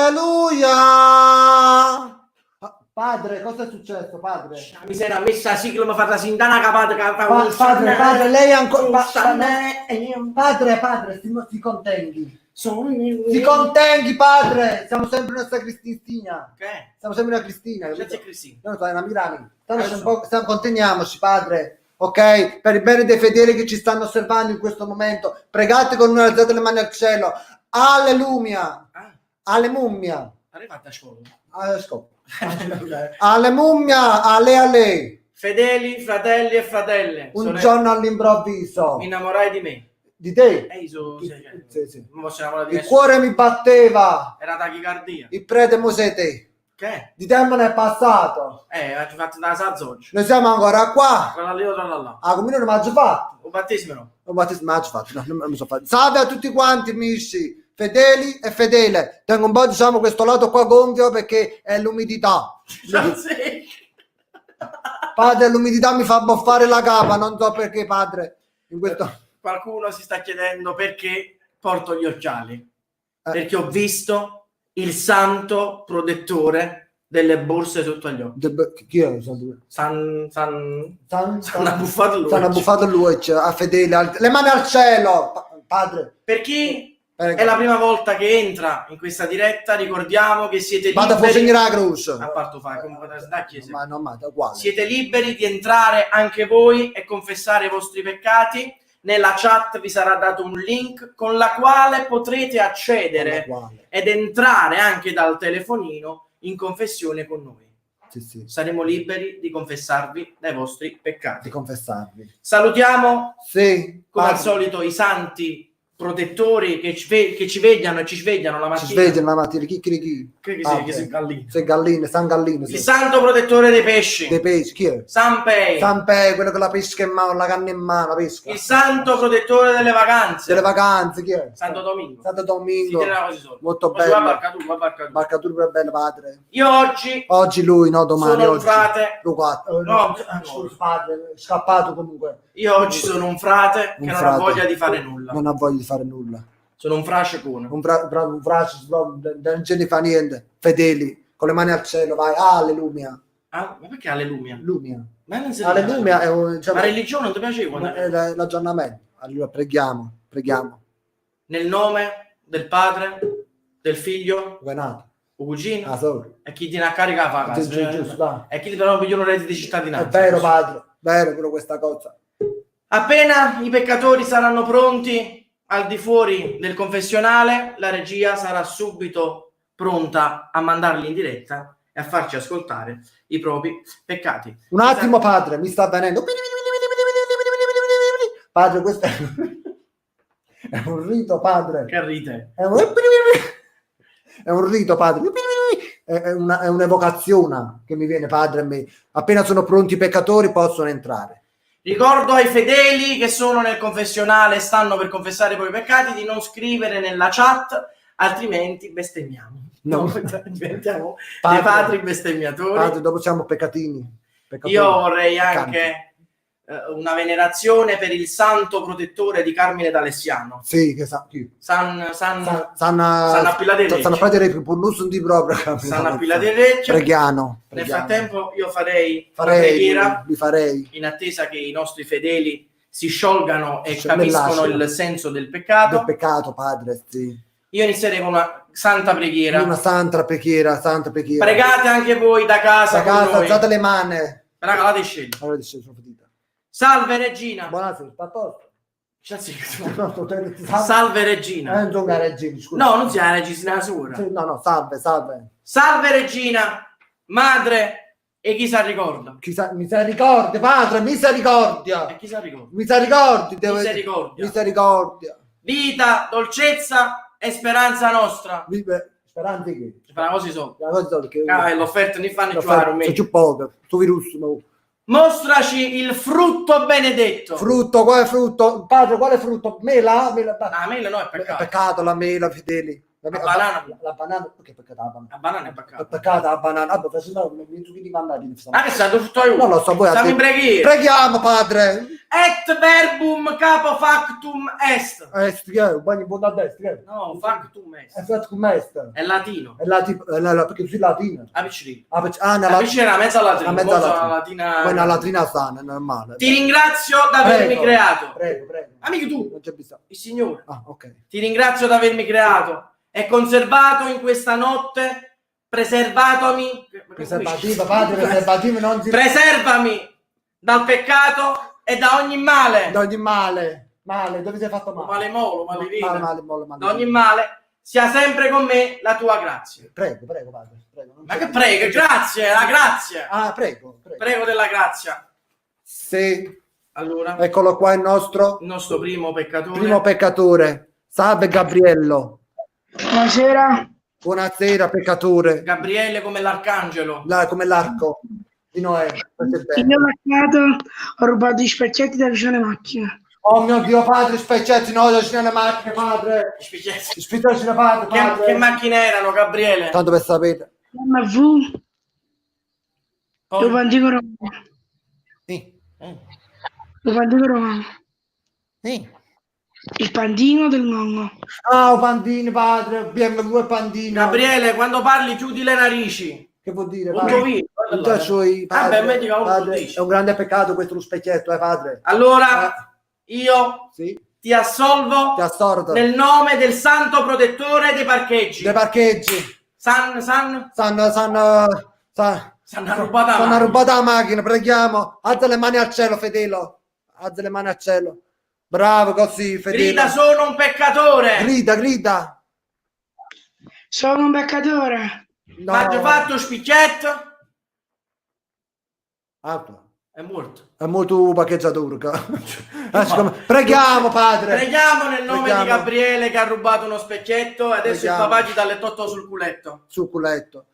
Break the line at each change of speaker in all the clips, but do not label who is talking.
Alleluia! Padre, cosa è successo, padre?
Mi si era messa la sigla, mi fa trasire una capata che fa
Pa-
un
padre, padre, lei è ancora... pa-
pa-
padre, padre, si, si contenghi. Si contenghi, padre! Siamo sempre una Cristina.
Che?
Siamo sempre una Cristina,
C'è
capito?
Cristina.
Non so, è una Milani. Stiamoci
Eh,
un po', stiamo- conteniamoci, padre. Ok? Per il bene dei fedeli che ci stanno osservando in questo momento, pregate con noi, alzate le mani al cielo. Alleluia!
Ah,
Alle mummia!
arrivata a scuola.
Alle scopo. Alle mummia, alle alle.
Fedeli, fratelli e fratelle.
Un
sorelle,
giorno all'improvviso
Mi innamorai di me.
di te
E io so,
Sì, sì, sì.
Non posso innamorare di
il
nessuno.
cuore mi batteva.
Era tachicardia.
Il prete Mosè
Che?
Di tempo ne è passato.
Ho fatto una sazza oggi.
Noi siamo ancora qua.
Tra là, tra là, là.
Ah, come non mi fatto.
Un battesimo no.
Non battesimo m'aggio fatto, no, non mi sono fatto. Salve a tutti quanti, amici, fedeli e fedele. Tengo un po', diciamo, questo lato qua gonfio perché è l'umidità.
Sì.
Padre, l'umidità mi fa boffare la capa, non so perché, padre. In questo...
Qualcuno si sta chiedendo perché porto gli occhiali.
Eh.
Perché ho visto il santo protettore delle borse sotto agli occhi.
Chi è? San,
San, san,
San,
San abbuffato lui.
San abbuffato lui, cioè, a fedele, le mani al cielo, padre.
Per chi
Prego.
è la prima volta che entra in questa diretta, ricordiamo che siete
Vado a
liberi.
fucilare la croce.
A parte fai, come da chiesa.
Ma no, ma da quale?
Siete liberi di entrare anche voi e confessare i vostri peccati. Nella chat vi sarà dato un link con la quale potrete accedere
Con la quale?
ed entrare anche dal telefonino in confessione con noi.
Sì, sì,
Saremo liberi di confessarvi dai vostri peccati.
di confessarvi.
Salutiamo
Sì,
come al
padre.
solito i santi protettori che ci, che ci vegliano e ci svegliano la
Ci
mattina.
svegliano la mattina, chi chi chi?
Che, che,
Ah,
che
ok.
si galline.
Sei galline, San Gallino, sì.
Il santo protettore dei pesci,
Dei pesci, chi è?
San Pei.
San Pe, quello con la pesca in mano, la canna in mano, la pesca.
Il santo protettore delle vacanze,
Delle vacanze, chi è?
Santo Domingo.
Santo
Si
Domingo.
tiene così solo.
Molto
Poi si va a
bello.
Barcatù, va a Barcatù.
Barcatura pure bello, padre.
Io oggi
Oggi lui, no, domani,
sono un
oggi.
frate.
Luca,
No,
no,
no.
scusa, padre, è scappato comunque.
Io oggi sono un frate che
Un
non ha
frate.
voglia di fare nulla.
Non ha voglia di fare nulla.
Sono un frascecone.
Un fra, fra, un frasce, non ce ne fa niente. Fedeli, con le mani al cielo, vai. Alleluia.
Ah, ma perché alleluia?
Lumia.
Ma non si
Alleluia è un, diciamo,
Ma religione non ti piace quando
è l'aggiornamento. Allora preghiamo, preghiamo.
Nel nome del padre, del figlio,
È nato.
o cugino,
Ah, solo.
e chi tiene a carica fa
Giusto,
casa.
giusto, va.
E chi però pigliano un reddito di cittadinanza.
È vero, padre, vero pure questa cosa.
Appena i peccatori saranno pronti al di fuori del confessionale, la regia sarà subito pronta a mandarli in diretta e a farci ascoltare i propri peccati.
Un attimo, padre, mi sta venendo. Padre, questo è, è un rito, padre.
Che rite.
È un, è un rito, padre. È, una, è un'evocazione che mi viene, padre, a me. Appena sono pronti i peccatori possono entrare.
Ricordo ai fedeli che sono nel confessionale e stanno per confessare i propri peccati di non scrivere nella chat, altrimenti bestemmiamo.
No.
diventiamo
Padre,
dei padri bestemmiatori.
Padre, dopo siamo peccatini. Peccatori.
Io vorrei
Peccanti.
anche una venerazione per il santo protettore di Carmine D'Alessiano.
Sì, che sa, chi?
San, San,
San, San,
San Appila dei
San
Recci.
Appila dei Recci, pur di proprio.
San Appila dei Recci.
Preghiano.
Nel
preghiamo.
frattempo io farei, una
farei,
preghiera
li farei.
in attesa che i nostri fedeli si sciolgano e
Cioè,
capiscono
nell'ascella.
il senso del peccato.
Del peccato, padre, sì.
Io inizierei con una santa preghiera.
Una santa preghiera, santa preghiera.
Pregate anche voi da casa
Da
con
casa,
noi.
alzate le mani.
Raga, la scegli.
Allora dice, sono fatica.
Salve regina.
Buonasera, sta a posto.
Cioè, sì.
No, sto- salve.
Salve regina.
Eh, non sono una regina, scusa.
No, non si è la regina sola.
Sì, No, no, salve, salve.
Salve regina, madre e chi sa ricorda.
Chissà, misericordia, padre, misericordia.
E chi sa ricorda.
Misericordia, devo-
Misericordia.
Misericordia.
Vita, dolcezza e speranza nostra.
Vive- Speranze che?
Per una cosa so.
La cosa so che
Ah, l'offerta ne fanno
L'offerta-
giù
c'è più poco, tu virus, ma-
Mostraci il frutto benedetto.
Frutto, quale frutto? Padre, quale frutto? Mela? Mela?
Ah, mela no, è
È
peccato.
peccato la mela, fedeli.
La banana.
La banana, perché è peccato la banana?
La banana è peccato.
È peccato la banana. Ah, beh, se no, mi tu di mandare.
Ma che sta tutto io?
Non lo so, voi
Stiamo in preghiera.
Preghiamo, padre.
Et verbum capo factum est.
Est, che è? Bagno in a destra, che è?
No, factum est.
È factum est.
È latino.
È latino, perché sui latino.
La piccina.
Ah, perché- ah,
La
nella-
piccina era mezza latina.
La mezza
mo so
latina.
la latina.
Poi una latrina sana, è normale.
Ti ringrazio d'avermi
Prego,
creato.
Prego, prego.
Amico tu.
Non c'è bisogno.
Il Signore.
Ah, ok.
Ti ringrazio d'avermi creato e conservato in questa notte, preservatomi.
Preservativo, padre, preservativo non si...
Preservami dal peccato e da ogni male.
Da ogni male. Male, dove sei fatto male?
Male molo, male vita.
Male, male, molo, male.
Da ogni male sia sempre con me la tua grazia.
Prego, prego, padre. Prego, non
Ma
c'è
che
bisogno.
prego? Grazie, la grazia.
Ah, prego, prego.
Prego della grazia.
Sì,
Allora,
eccolo qua il nostro
il nostro primo peccatore.
primo peccatore. Salve Gabriello.
Buonasera,
Buonasera, peccatore.
Gabriele come l'arcangelo.
Come l'arco di Noè. Questo è
il
bello.
mio peccato ho rubato gli specchietti da vicino alle macchine.
Oh mio Dio, padre, specchietti, no, vicino alle macchine, padre.
Specchietti.
Specchietti, padre,
Che,
padre.
che macchine erano, Gabriele?
Tanto per sapere.
BMW,
Poi-
lo Pantico Romano.
Sì.
Lo Pantico Romano.
Sì.
Il pandino del nonno.
Ah, oh, Pandino, padre, BMW e Pandino.
Gabriele, quando parli chiudi le narici.
Che vuol dire?
Punto
Padre?
via, guarda
Tutto
là.
sui,
Ah,
padre,
beh, metti che uno
padre,
dice.
è un grande peccato questo lo specchietto, padre.
Allora, io
Sì,
ti assolvo
ti assordo.
nel nome del santo protettore dei parcheggi.
Dei parcheggi.
San, san,
Sanno, sanno, san,
sanno rubata la
sanno
macchina.
rubata la macchina, preghiamo. Alza le mani al cielo, Fedelo. Alza le mani al cielo. Bravo così, Fedelo.
Grida, sono un peccatore.
Grida, grida.
Sono un peccatore.
No.
Ma ha fatto spicchietto?
Altro.
È morto.
È molto parcheggiatore. Preghiamo, padre.
Preghiamo nel nome
Preghiamo.
di Gabriele che ha rubato uno specchietto e adesso
Preghiamo.
il papà gli dà le totto sul culetto.
Sul culetto.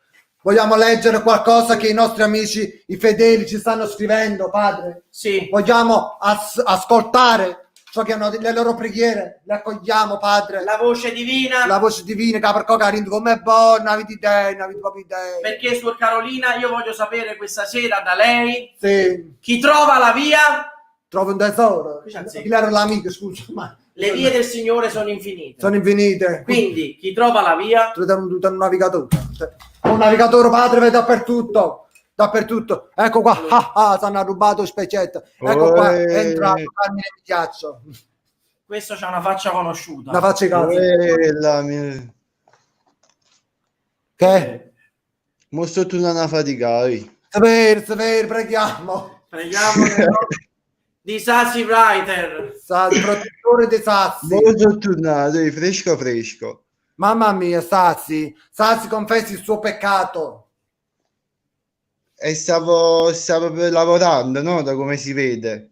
Vogliamo leggere qualcosa che i nostri amici, i fedeli, ci stanno scrivendo, padre?
Sì.
Vogliamo ascoltare ciò che hanno le loro preghiere, le accogliamo, padre.
La voce divina.
La voce divina, che per cosa come buona, avete idee, avete proprio idee.
Perché Suor Carolina, io voglio sapere questa sera da lei
Sì.
chi trova la via.
Trova un tesoro.
Qui c'è
Chi era l'amico, scusa, ma
Le vie del Signore sono infinite.
Sono infinite.
Quindi chi trova la via
Trovate un navigatore. Cioè, un navigatore, padre, vede dappertutto. Dappertutto. Ecco qua, ah, ah, ci hanno rubato specchietto. Ecco qua, è entrato Carmine Migliaccio.
Questo c'ha una faccia conosciuta.
Una faccia di cazzo.
Quella mi...
Che?
Mo sto tornando a faticare.
Saper, saper, preghiamo.
Preghiamo nel nome di Sassi Writer.
Sa, il protettore dei sassi.
Mo sto tornato, fresco fresco.
Mamma mia, Sassi. Sassi confessi il suo peccato.
E stavo lavorando, no? Da come si vede.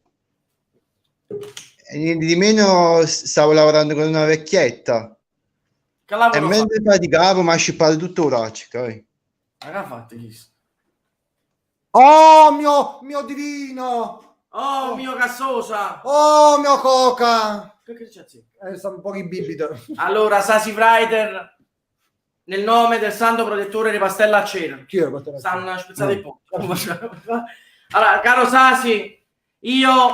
E niente di meno, stavo lavorando con una vecchietta.
Che lavoro
E mentre faticavo mi ha scippato tutto il braccio.
Ma che ha fatto questo?
Oh mio divino!
Oh mio cassosa!
Oh mio coca!
Che c'è?
Sono un po' in bibito.
Allora, Sassi Writer, nel nome del santo protettore di Pastella a cera.
Chi era Pastella a cera?
Stanno spezzate il po'. Allora, caro Sasi, io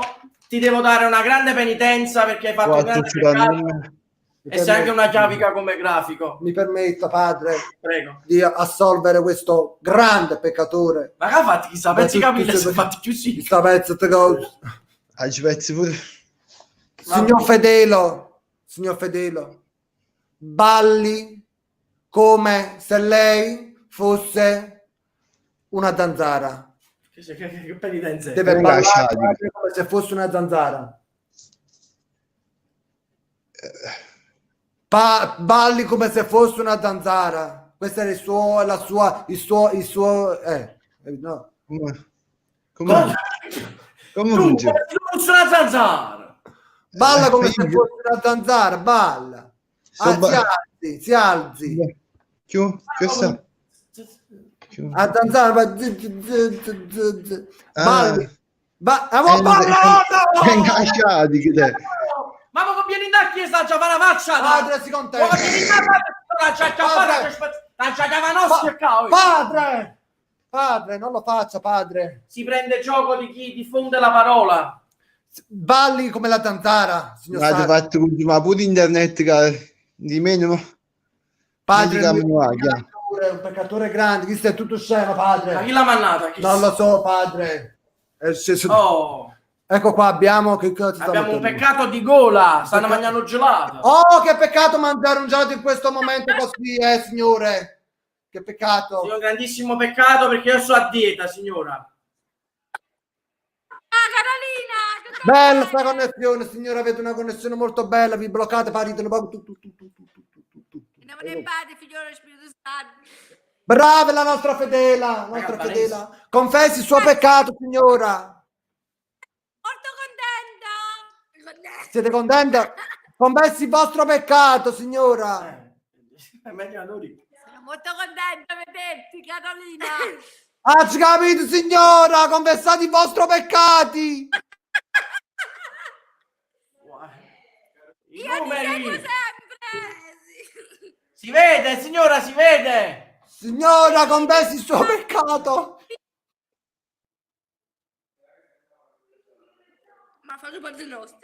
ti devo dare una grande penitenza perché hai fatto un grande peccato e sei anche una chiavica come grafico.
Mi permetta, padre,
Prego.
di assolvere questo grande peccatore.
Ma che ha fatto? Chissà, pezzi
Ma tu-
capelli
tu-
si è fatti chiusi.
Chissà, pezzo, te go-
Ah, ci pezzi pure.
Signor Fedelo, signor Fedelo, balli come se lei fosse una zanzara.
Che penitenza è?
Deve
Venga,
ballare
Shadi.
come se fosse una zanzara. Balli come se fosse una zanzara. Questo è il suo, la sua, il suo, il suo, no.
Come
Tu,
funziona?
come se fosse una zanzara.
Balla come se fosse una zanzara, balla. Ah, si alzi, si alzi.
Chiù, chiù.
A zanzara, va, z, z, z, z, z.
Ah.
Balli. Ba- avevo parlato!
È incasciati, che te.
Ma come vieni da chiesa, già fa la faccia.
Padre, si contenta.
Vieni da padre, già
Padre.
Padre.
Padre! Padre, non lo faccia, padre.
Si prende gioco di chi diffonde la parola.
Balli come la zanzara, signor
Avete
Sarri.
fatto continuare pure internet che di meno.
Padre,
Medica
lui è un
Muaglia.
peccatore, un peccatore grande, questo è tutto scemo, padre.
Ma chi l'ha mandata? Chi
Non lo so, padre. È sceso-
Oh,
Ecco qua, abbiamo che cosa sta
abbiamo un
mettendo?
peccato di gola. Stanno
Peccato-
mangiando gelato.
Oh, che peccato mangiare un gelato in questo momento così, signore. Che peccato.
Sì, è un grandissimo peccato perché io sono a dieta, signora.
Ah, Carolina! tutto
Bella
bene?
sta connessione, signora, avete una connessione molto bella, vi bloccate, farete un po' tu, tu, tu, tu, tu, tu, tu, tu.
In nome del Padre, Figlio e Spirito Santo.
Brava la nostra fedela, la nostra
Raga,
fedela. Confessi il suo peccato, signora.
Molto contenta!
Siete contenta? Confessi il vostro peccato, signora.
È meglio allora.
Sono molto contenta di vederti, Carolina.
Ah, ci capito, signora, confessate i vostri peccati.
I
Io ti seguo
numeri.
sempre!
Si vede, signora, si vede.
Signora, confessi il suo peccato.
Ma faccio il Padre Nostro?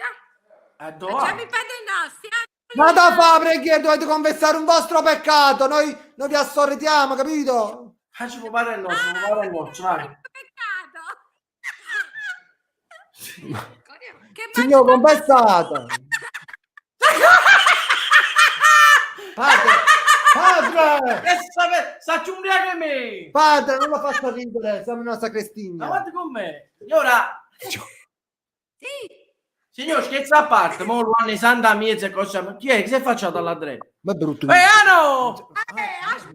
Dove?
Facciamo il Padre Nostro!
Ma da fa preghiera, dovete confessare un vostro peccato. Noi, noi vi assorrediamo, capito?
Facci un padre nostro, un padre nostro, vai.
Peccato! Che
Signor,
mangio-
confessate. Padre, padre,
Che sa ciumbriaca me.
padre, non lo faccia ridere, siamo in una sacrestina.
Avanti con me. Signora,
Sì!
signor, scherzo a parte, mo lo anni santa miezza e cosa. Ma chi è? Chi si è facciato alla dretta?
Ma è brutto.
Ah no!
Aspetta.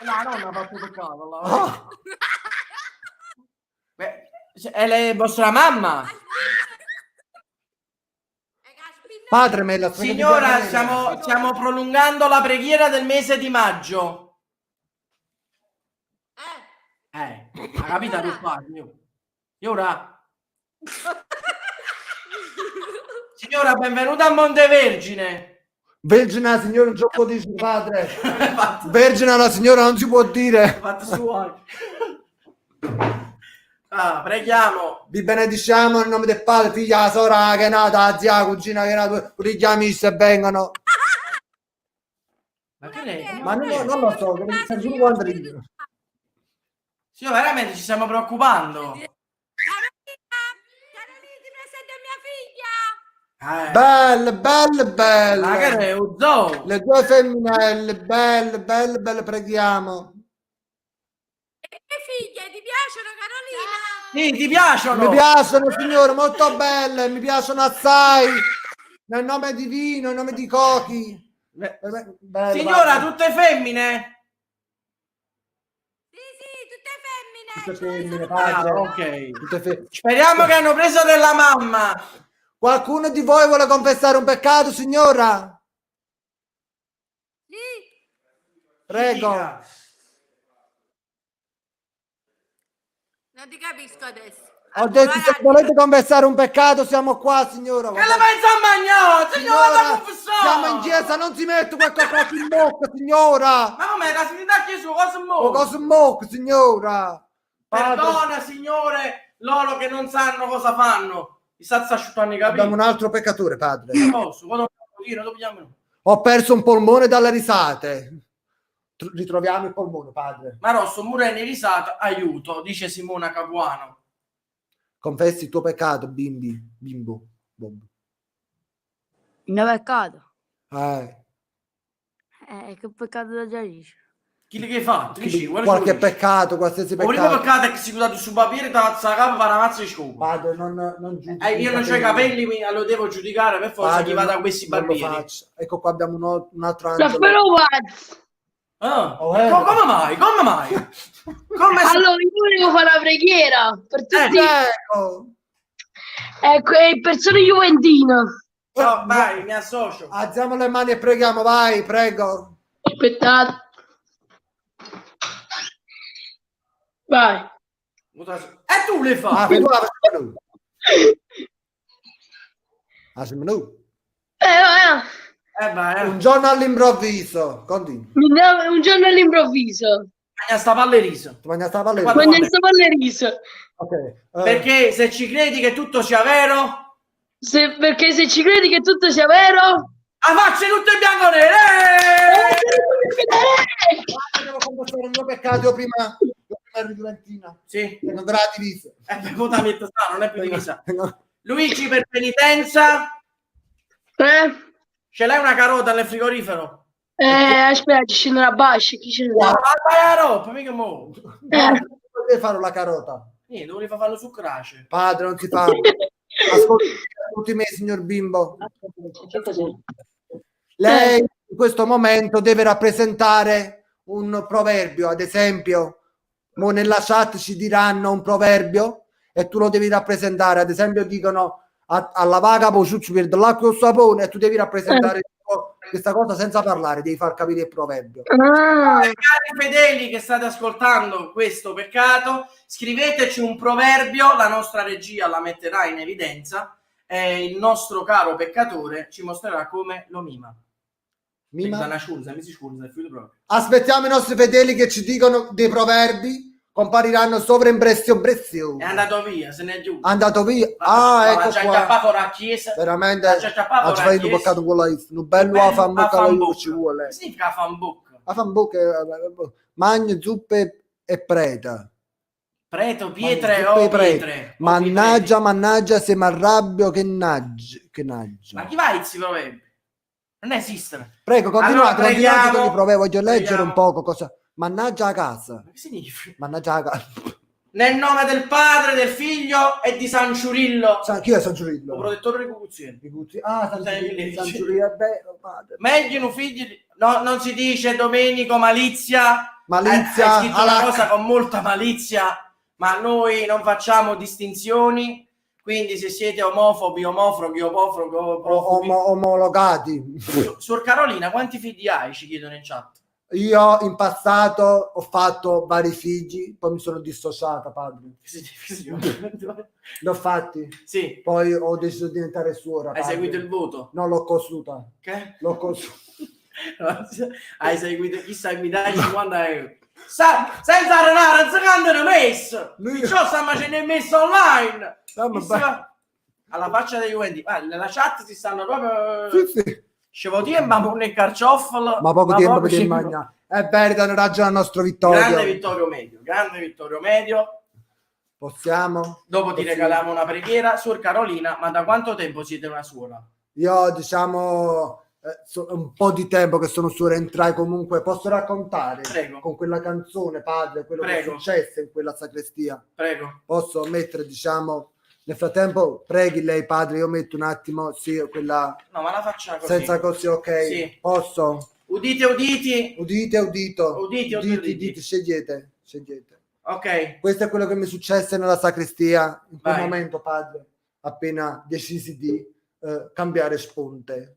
La nonna ha fatto peccato. là.
Ah,
Beh, è lei vostra mamma?
Padre, me la
Signora, stiamo prolungando la preghiera del mese di maggio. Ha capito che fa, signor? Signora. Signora, benvenuta a Montevergine.
Vergine alla signora non si può dire, padre.
Fatto,
Vergine alla signora non si può dire.
fatto suo. Ah, preghiamo.
Vi benediciamo nel nome del padre, figlia, la sorella che è nata, la zia, la cugina che è nata, pure gli amici se vengono.
Ma che ne?
Ma no, non lo so, che mi sento solo quando rido.
Signora, veramente ci stiamo preoccupando.
Carolina, Carolina, ti presento mia figlia.
Belle, belle, belle.
Ma che è un zoo?
Le due femminelle, belle, belle, belle, preghiamo.
E le figlie ti piacciono, Carolina?
Sì, ti piacciono?
Mi piacciono, signore, molto belle, mi piacciono assai. Nel nome divino, nel nome di Cochi. Belle,
Signora,
guarda.
tutte femmine?
Sì, sì, tutte femmine.
Tutte
Ce ne
femmine,
sono
padre.
Ah, ok.
Tutte
Speriamo che hanno preso della mamma.
Qualcuno di voi vuole confessare un peccato, signora?
Sì.
Prego.
Dica.
Non ti capisco adesso.
Ho detto, se volete confessare un peccato, siamo qua, signora.
Che la pensa a mangiare? Signora, da confessare.
siamo in chiesa, non si mette quel cosa in bocca, signora.
Ma com'è? La sanità chiesa cosa
O
muore?
cosa in bocca, signora. Padre,
Perdona, signore, loro che non sanno cosa fanno. Mi sta asciuttando i capelli.
abbiamo un altro peccatore, padre.
Posso, quando dire, dobbiamo.
Ho perso un polmone dalle risate. Ritroviamo il polmone, padre.
Ma Rosso Mureni risata, aiuto, dice Simona Capuano.
Confessi il tuo peccato, bimbi, bimbo. Bob.
Il mio peccato. Che peccato da già dice.
Chi che hai fatto? Dici, guarda
Qualche
che dici.
peccato, qualsiasi
Il primo
peccato.
peccato è che si è dato su papiere e t'ha la capa per una mazza di scopo.
Padre, non giudichi
Io non ho i capelli, quindi lo devo giudicare per forza
Padre,
chi va da questi
non lo
barbieri.
faccia. Ecco qua abbiamo un altro angelo.
Raffaele Watts.
Ah,
Oh, eh.
come mai? Come mai? Come se-
Allora, io volevo fare la preghiera per tutti
Prego.
ecco, e persone juventine.
No, vai, mi associo.
Alziamo le mani e preghiamo, vai, prego.
Aspettate. Vai.
E tu le
Ah,
fai?
tu la facciamo noi. Ah, siamo noi.
Eh,
Eh, vai, eh.
Un giorno all'improvviso, continua.
Un giorno all'improvviso.
Magna sta palla e riso.
Ti mangia sta palla?
Guarda-
Mangia sta palla e riso.
Ok.
Perché se ci credi che tutto sia vero,
Perché se ci credi che tutto sia vero...
a faccia tutto in bianco e nero! Eh!
Devo confessare il mio peccato io prima, io prima ero Juventina.
Sì.
Tengo ancora la divisa.
Beh, vota metto sta, non è più divisa. Luigi, per penitenza,
Eh?
ce l'hai una carota nel frigorifero?
Aspetta, ci scendono a bascia, chi ce ne
Ma
dà?
vai a roba, mica mo.
Non deve fare la carota.
Niente, voleva farlo su crace.
Padre, non si fa. Ascolti, ascolti me, signor bimbo. Lei in questo momento deve rappresentare un proverbio, ad esempio, mo nella chat ci diranno un proverbio e tu lo devi rappresentare. Ad esempio, dicono alla vaga po' ciuccio per l'acqua e il sapone e tu devi rappresentare questa cosa senza parlare, devi far capire il proverbio.
Ah,
Cari fedeli che state ascoltando questo peccato, scriveteci un proverbio, la nostra regia la metterà in evidenza e il nostro caro peccatore ci mostrerà come lo mima.
Mima?
Da una sciurza, mi si sciurza, il figlio proprio.
Aspettiamo i nostri fedeli che ci dicono dei proverbi, compariranno sovraimpressione.
È andato via, se n'è giù.
Andato via. Ah, ecco
già
qua.
acchiappato la chiesa.
Veramente
Ha già acchiappato
ha
la
fatto un
chiesa.
peccato con la un bello afambocca la
Afambocca.
ci vuole.
Che significa afambocca?
Afambocca magna zuppe e preta.
Preto, pietre
Magna,
o
zuppe e prete.
pietre. O
Mannaggia,
pietre.
mannaggia, se mi arrabbio che naggia, che naggia.
Ma chi va a proverbi? Non esistono.
Prego, continuate,
Allora,
continuate
preghiamo.
con i proverbi, voglio leggere
Preghiamo.
un poco cosa. Mannaggia a casa.
Ma che significa?
Mannaggia a casa.
Nel nome del Padre, del Figlio e di San Ciurillo,
Chi è San
il
Ciurillo?
protettore dei Cucuzieri.
Ah, San
San
Ciurillo,
Ciurillo.
San Ciurillo è vero, padre.
Meglio un figlio di... No, non si dice Domenico Malizia.
Malizia,
Hai scritto una
alla-
cosa con molta malizia, ma noi non facciamo distinzioni. Quindi se siete omofobi, omofroghi, omofroghi, omofobi...
Omologati.
Suor Carolina, quanti figli hai? Ci chiedono in chat.
Io in passato ho fatto vari figli, poi mi sono dissociata, padre. Li ho fatti,
Sì,
poi ho deciso di diventare suora.
hai
padre.
seguito il voto.
No, l'ho cosuta.
Che?
L'ho cosuta.
Hai seguito chissà mi dai 50 euro. Senza renare, non si cantano messo.
Lui-
Ciò sta facendo il messo online.
No, ma
Chissà- Alla faccia dei Juventus. Ah, nella chat si stanno proprio.
Sì, sì.
Scevo tempo, ma nel carcioffolo.
Ma poco tempo per
ci-
mangiare. È vero, danno ragione al nostro Vittorio.
Grande Vittorio Medio, grande Vittorio Medio.
Possiamo?
Dopo ti
Possiamo.
regaliamo una preghiera, Suor Carolina. Ma da quanto tempo siete una suora?
Io, diciamo, un po' di tempo che sono suora, entrai comunque. Posso raccontare
Prego.
con quella canzone, padre, quello che è
Prego.
successo in quella sacrestia?
Prego.
Posso mettere, diciamo, nel frattempo preghi lei, padre, io metto un attimo, sì, quella
No, ma la faccia così.
senza così, ok?
Sì.
Posso?
Udite, uditi.
Udite, udito.
Udite,
udite,
udite.
udite, scegliete, scegliete.
Ok.
Questo è quello che mi successe nella sacrestia in quel
Vai.
momento, padre, appena decisi di cambiare sponte.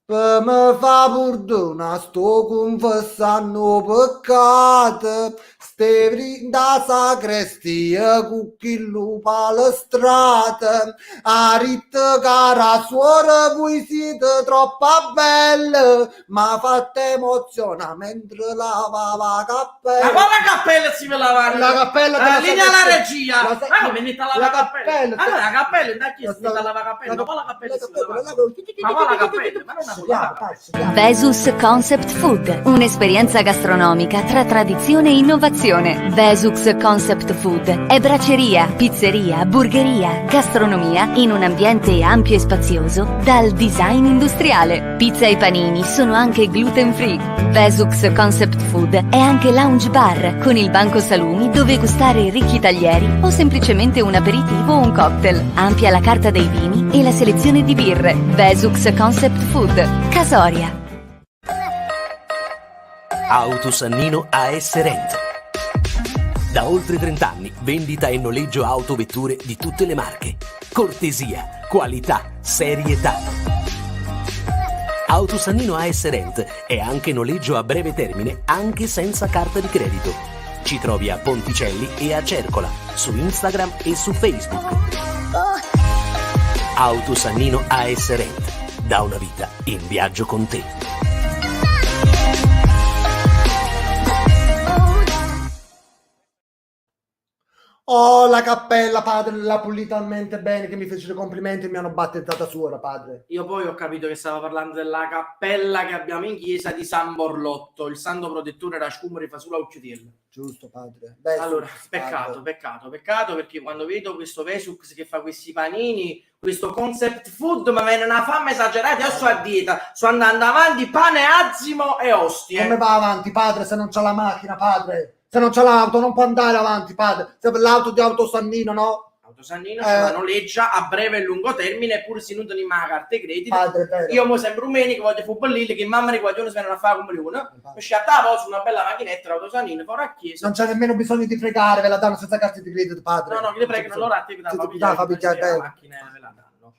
Per me fa perdona, sto confessando peccato, ste da sacrestia con chi lupa le strade, a ritta cara suora, voi siete troppo belle, ma fatte emoziona mentre lavava la
Ma
cappella.
quale cappella si vuole lavare?
La cappella
La
della
linea alla
sacrestia.
regia.
La sa-
Ma come mette la
la
cappella?
cappella.
Allora la cappella, da chi si
La-
mette la cappella? Ma quale cappella si vuole lavare?
Ma
Ma quale cappella? Ma non è una
Vesus Concept Food, un'esperienza gastronomica tra tradizione e innovazione. Vesus Concept Food è braceria, pizzeria, burgeria, gastronomia in un ambiente ampio e spazioso dal design industriale. Pizza e panini sono anche gluten free. Vesux Concept Food è anche lounge bar con il banco salumi dove gustare ricchi taglieri o semplicemente un aperitivo o un cocktail. Ampia la carta dei vini e la selezione di birre. Vesux Concept Food, Casoria.
Autosannino AS Rent. Da oltre 30 anni, vendita e noleggio autovetture di tutte le marche. Cortesia, qualità, serietà. Autosannino AS Rent è anche noleggio a breve termine, anche senza carta di credito. Ci trovi a Ponticelli e a Cercola, su Instagram e su Facebook. Auto Sannino AS Rent. Da una vita in viaggio con te.
Oh, la cappella, padre, l'ha pulita talmente bene che mi fecero i complimenti e mi hanno battezzata suora, padre.
Io poi ho capito che stava parlando della cappella che abbiamo in chiesa di San Borlotto, il santo protettore da Scumeri fa sulla uccidiella.
Giusto, padre. Beh,
Allora,
sì,
peccato,
padre.
peccato, peccato perché quando vedo questo Vesux che fa questi panini, questo concept food, ma viene una fame esagerata, io sto a dieta, sto andando avanti, pane, azimo e ostie.
Come va avanti, padre, se non c'ha la macchina, padre? Se non c'ha l'auto, non può andare avanti, padre. Se l'auto di Auto Sannino, no?
Auto Sannino ce la noleggia a breve e lungo termine, pur se non teniamo la carta di credito.
Padre, è vero.
Io mo sempre un menico, voglio football che mamma di guaglione si vengono a fare come uno. Mi sciatta su una bella macchinetta, l'auto Sannino, fuori a chiesa.
Non c'è nemmeno bisogno di pregare, ve la danno senza carta di credito, padre.
No, no, che le pregano, allora a te
Sì,
da
ti dà, fa pigliare,
la
vero.
macchina e ve la danno.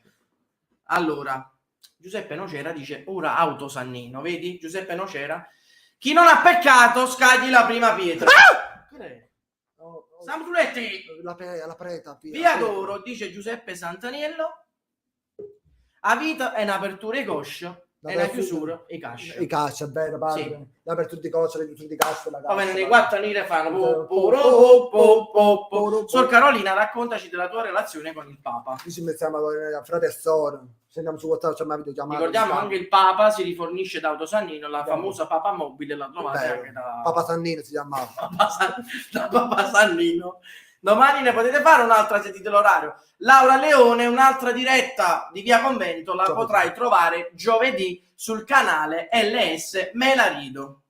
Allora, Giuseppe Nocera dice ora auto Sannino, vedi? Giuseppe Nocera. Chi non ha peccato, scagli la prima pietra.
Ah!
Che è?
No, no.
Samsuletti!
La preta, via.
Via d'oro, dice Giuseppe Santaniello. A vita è un'apertura e coscia, è una chiusura e cascia.
I caccia, è vero, padre.
Sì.
L'apertura di coscia, le chiusure di caccia, la
Poi
caccia.
vengono i
padre.
quattro nire fanno po, po, ro, po, po, po, po. Sor Carolina, raccontaci della tua relazione con il Papa.
Noi ci mettiamo a frate e sorella. Se andiamo su WhatsApp, c'è una videochiamata.
Ricordiamo anche il Papa si rifornisce da Autosannino, la
Abbiamo.
famosa Papa Mobile la trovate
Vero.
anche da
Papa Sannino si chiamava.
Da Papa Sannino. Domani ne potete fare un'altra se dite l'orario. Laura Leone, un'altra diretta di Via Convento, la
Giovedì.
potrai trovare giovedì sul canale LS Melarido.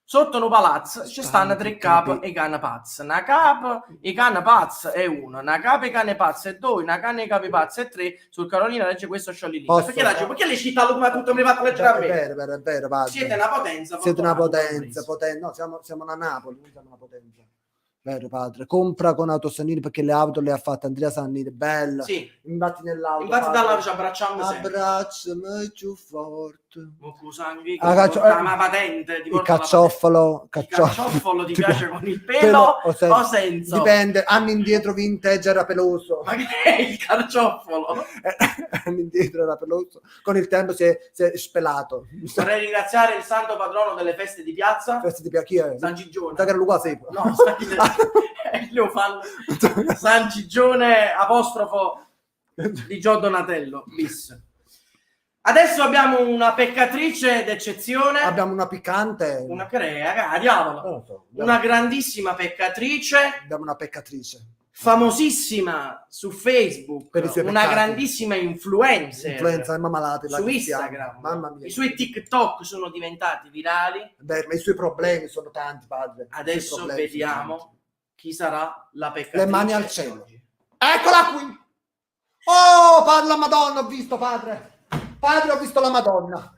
Sotto un palazzo ci stanno tre capi e cane pazzi. Una capa e cane pazzi è uno, una capa e cane pazzi è due, una cane e capi pazzi è tre. Sul Carolina legge questo sciogli lì.
Posso?
Perché legge? Perché le città come tutto mi fatto leggere a
È
me?
vero, è vero, è vero, padre.
Siete una potenza.
Siete una
fortunata,
potenza, no, siamo una Napoli, noi siamo una potenza. Vero padre, compra con Auto Sannini perché le auto le ha fatte Andrea Sannini, bella.
Sì.
Infatti nell'auto.
Infatti
padre.
dall'auto ci abbracciamo sempre.
Abbracciami più forte.
Mo sangue,
Ah,
ma patente, ti
Il
porta la
cacioffolo,
Il cacioffolo ti piace con il pelo
o senza?
o senza?
Dipende, anni indietro vintage era peloso.
Ma che è il carcioffolo?
Anni indietro era peloso. Con il tempo si è spelato.
Vorrei ringraziare il santo patrono delle feste di piazza,
Feste di piazza, chi è?
San Gigione.
Sa che era Luca Sepo.
No, lo fanno. San Gigione apostrofo di Gio Donatello bis. Adesso abbiamo una peccatrice d'eccezione.
Abbiamo una piccante.
Una crea, ah, diavolo.
Non lo so.
Una grandissima peccatrice.
Abbiamo una peccatrice.
Famosissima su Facebook,
Per i suoi
una
peccati.
grandissima influencer,
Influenza, mamma malata, la
su
Cristiana.
Instagram.
Mamma mia.
I suoi TikTok sono diventati virali.
Beh, ma i suoi problemi sono tanti, padre. I suoi
Adesso
problemi sono
vediamo
tanti.
chi sarà la peccatrice.
Le mani al cielo. Eccola qui. Oh, parla Madonna, ho visto, padre. Padre, ho visto la Madonna.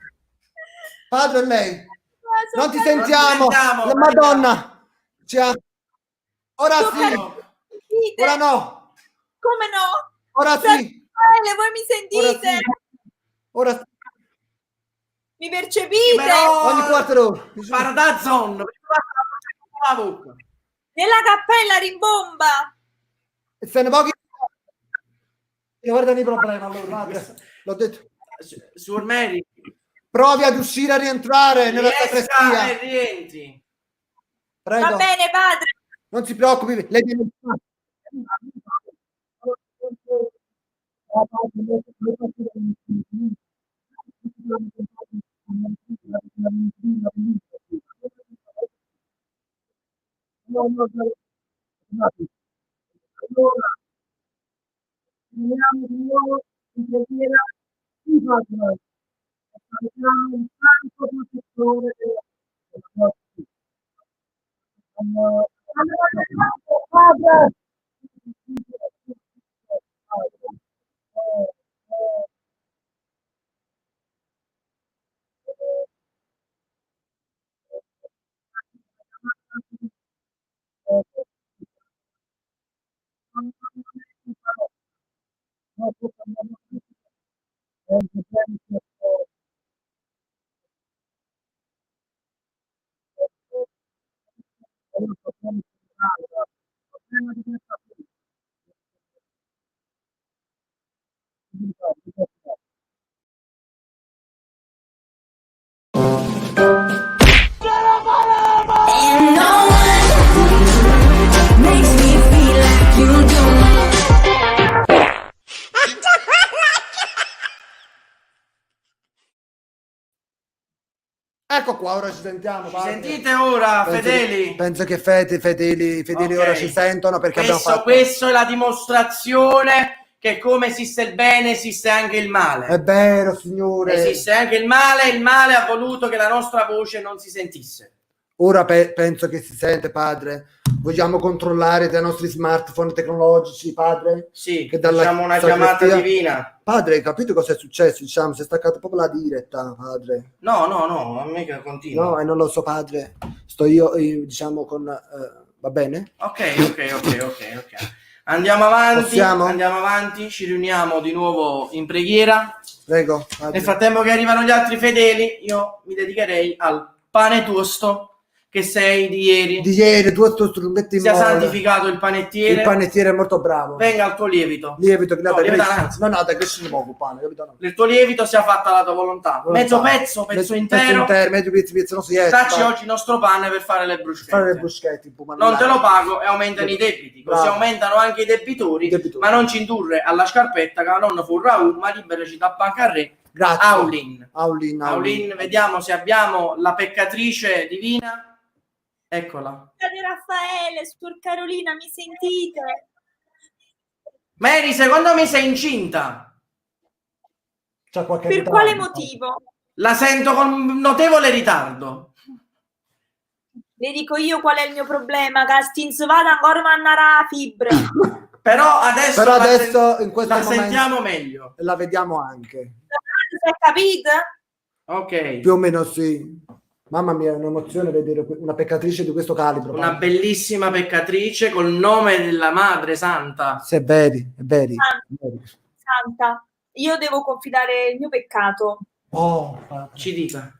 Padre, è lei. Non ti sentiamo.
Non ti sentiamo,
La Madonna. Ci ha... Ora sì.
Sentite?
Ora no.
Come no?
Ora sì.
Raffaele, voi mi
Ora
sentite?
sì. Ora sì.
Mi percepite?
Però-
Ogni quarto d'ora.
Pardazzon, la bocca.
Nella cappella rimbomba.
E se ne pochi. Guarda i problemi allora, padre. L'ho detto.
Suor Mary,
Provi ad uscire e rientrare nella
riesca
sacrestia.
e rientri.
Prego.
Va bene, padre.
Non si preoccupi, lei viene Ecco qua, ora ci sentiamo.
Ci
padre.
sentite ora,
Penso
fedeli?
Che, penso che fedeli
Ok.
ora ci sentono perché
Questo,
abbiamo fatto.
questo è la dimostrazione che come esiste il bene, esiste anche il male.
È vero, signore.
Esiste anche il male ha voluto che la nostra voce non si sentisse.
Ora penso che si sente, padre. Vogliamo controllare dai nostri smartphone tecnologici, padre?
Sì,
Che dalla
facciamo una chiamata
sacrestia-
divina.
Padre, hai capito cosa è successo? Diciamo, si è staccata proprio la diretta, padre.
No, no, no, a me che continua.
No, e non lo so, padre. Sto io, diciamo, con... va bene?
Ok. Andiamo avanti,
Possiamo?
andiamo avanti, ci riuniamo di nuovo in preghiera.
Prego. Padre.
Nel frattempo che arrivano gli altri fedeli, io mi dedicherei al pane tosto che sei di ieri.
Di ieri, due strumenti in
Sia
mano.
santificato il panettiere.
Il panettiere è molto bravo.
Venga al tuo lievito.
Lievito, che
No,
da
lievito
cresce-
anzi.
No, no, da crescere poco pane, capito? No.
Del tuo lievito sia fatta la tua volontà. Mezzo pezzo, pezzo intero.
Pezzo intero, mezzo pezzo, pezzo, non si esce.
Dacci
vai.
oggi il nostro pane per fare le bruschette.
Fare le bruschette, tipo,
Non te lo pago e aumentano i debiti. Così
Bravo.
aumentano anche i debitori,
I debitori.
ma non ci indurre alla scarpetta che la nonna fu Raul, ma liberaci da Bancarré.
Grazie.
Aulin.
Aulin, Aulin.
Aulin, vediamo se abbiamo la peccatrice divina. Eccola.
Di Raffaele, Suor Carolina, mi sentite?
Mary, secondo me sei incinta.
C'è qualche
Per
ritardo.
quale motivo?
La sento con notevole ritardo.
Le dico io qual è il mio problema, che stinzovata ancora mannarà la fibra.
Però adesso,
Però
la
adesso, in questo
la
momento,
sentiamo meglio.
La vediamo anche.
Si è capito?
Ok.
Più o meno sì. Mamma mia, è un'emozione vedere una peccatrice di questo calibro.
Una
padre.
bellissima peccatrice col nome della Madre Santa.
Se è veri, è veri.
Santa, io devo confidare il mio peccato.
Oh, padre.
Ci dica.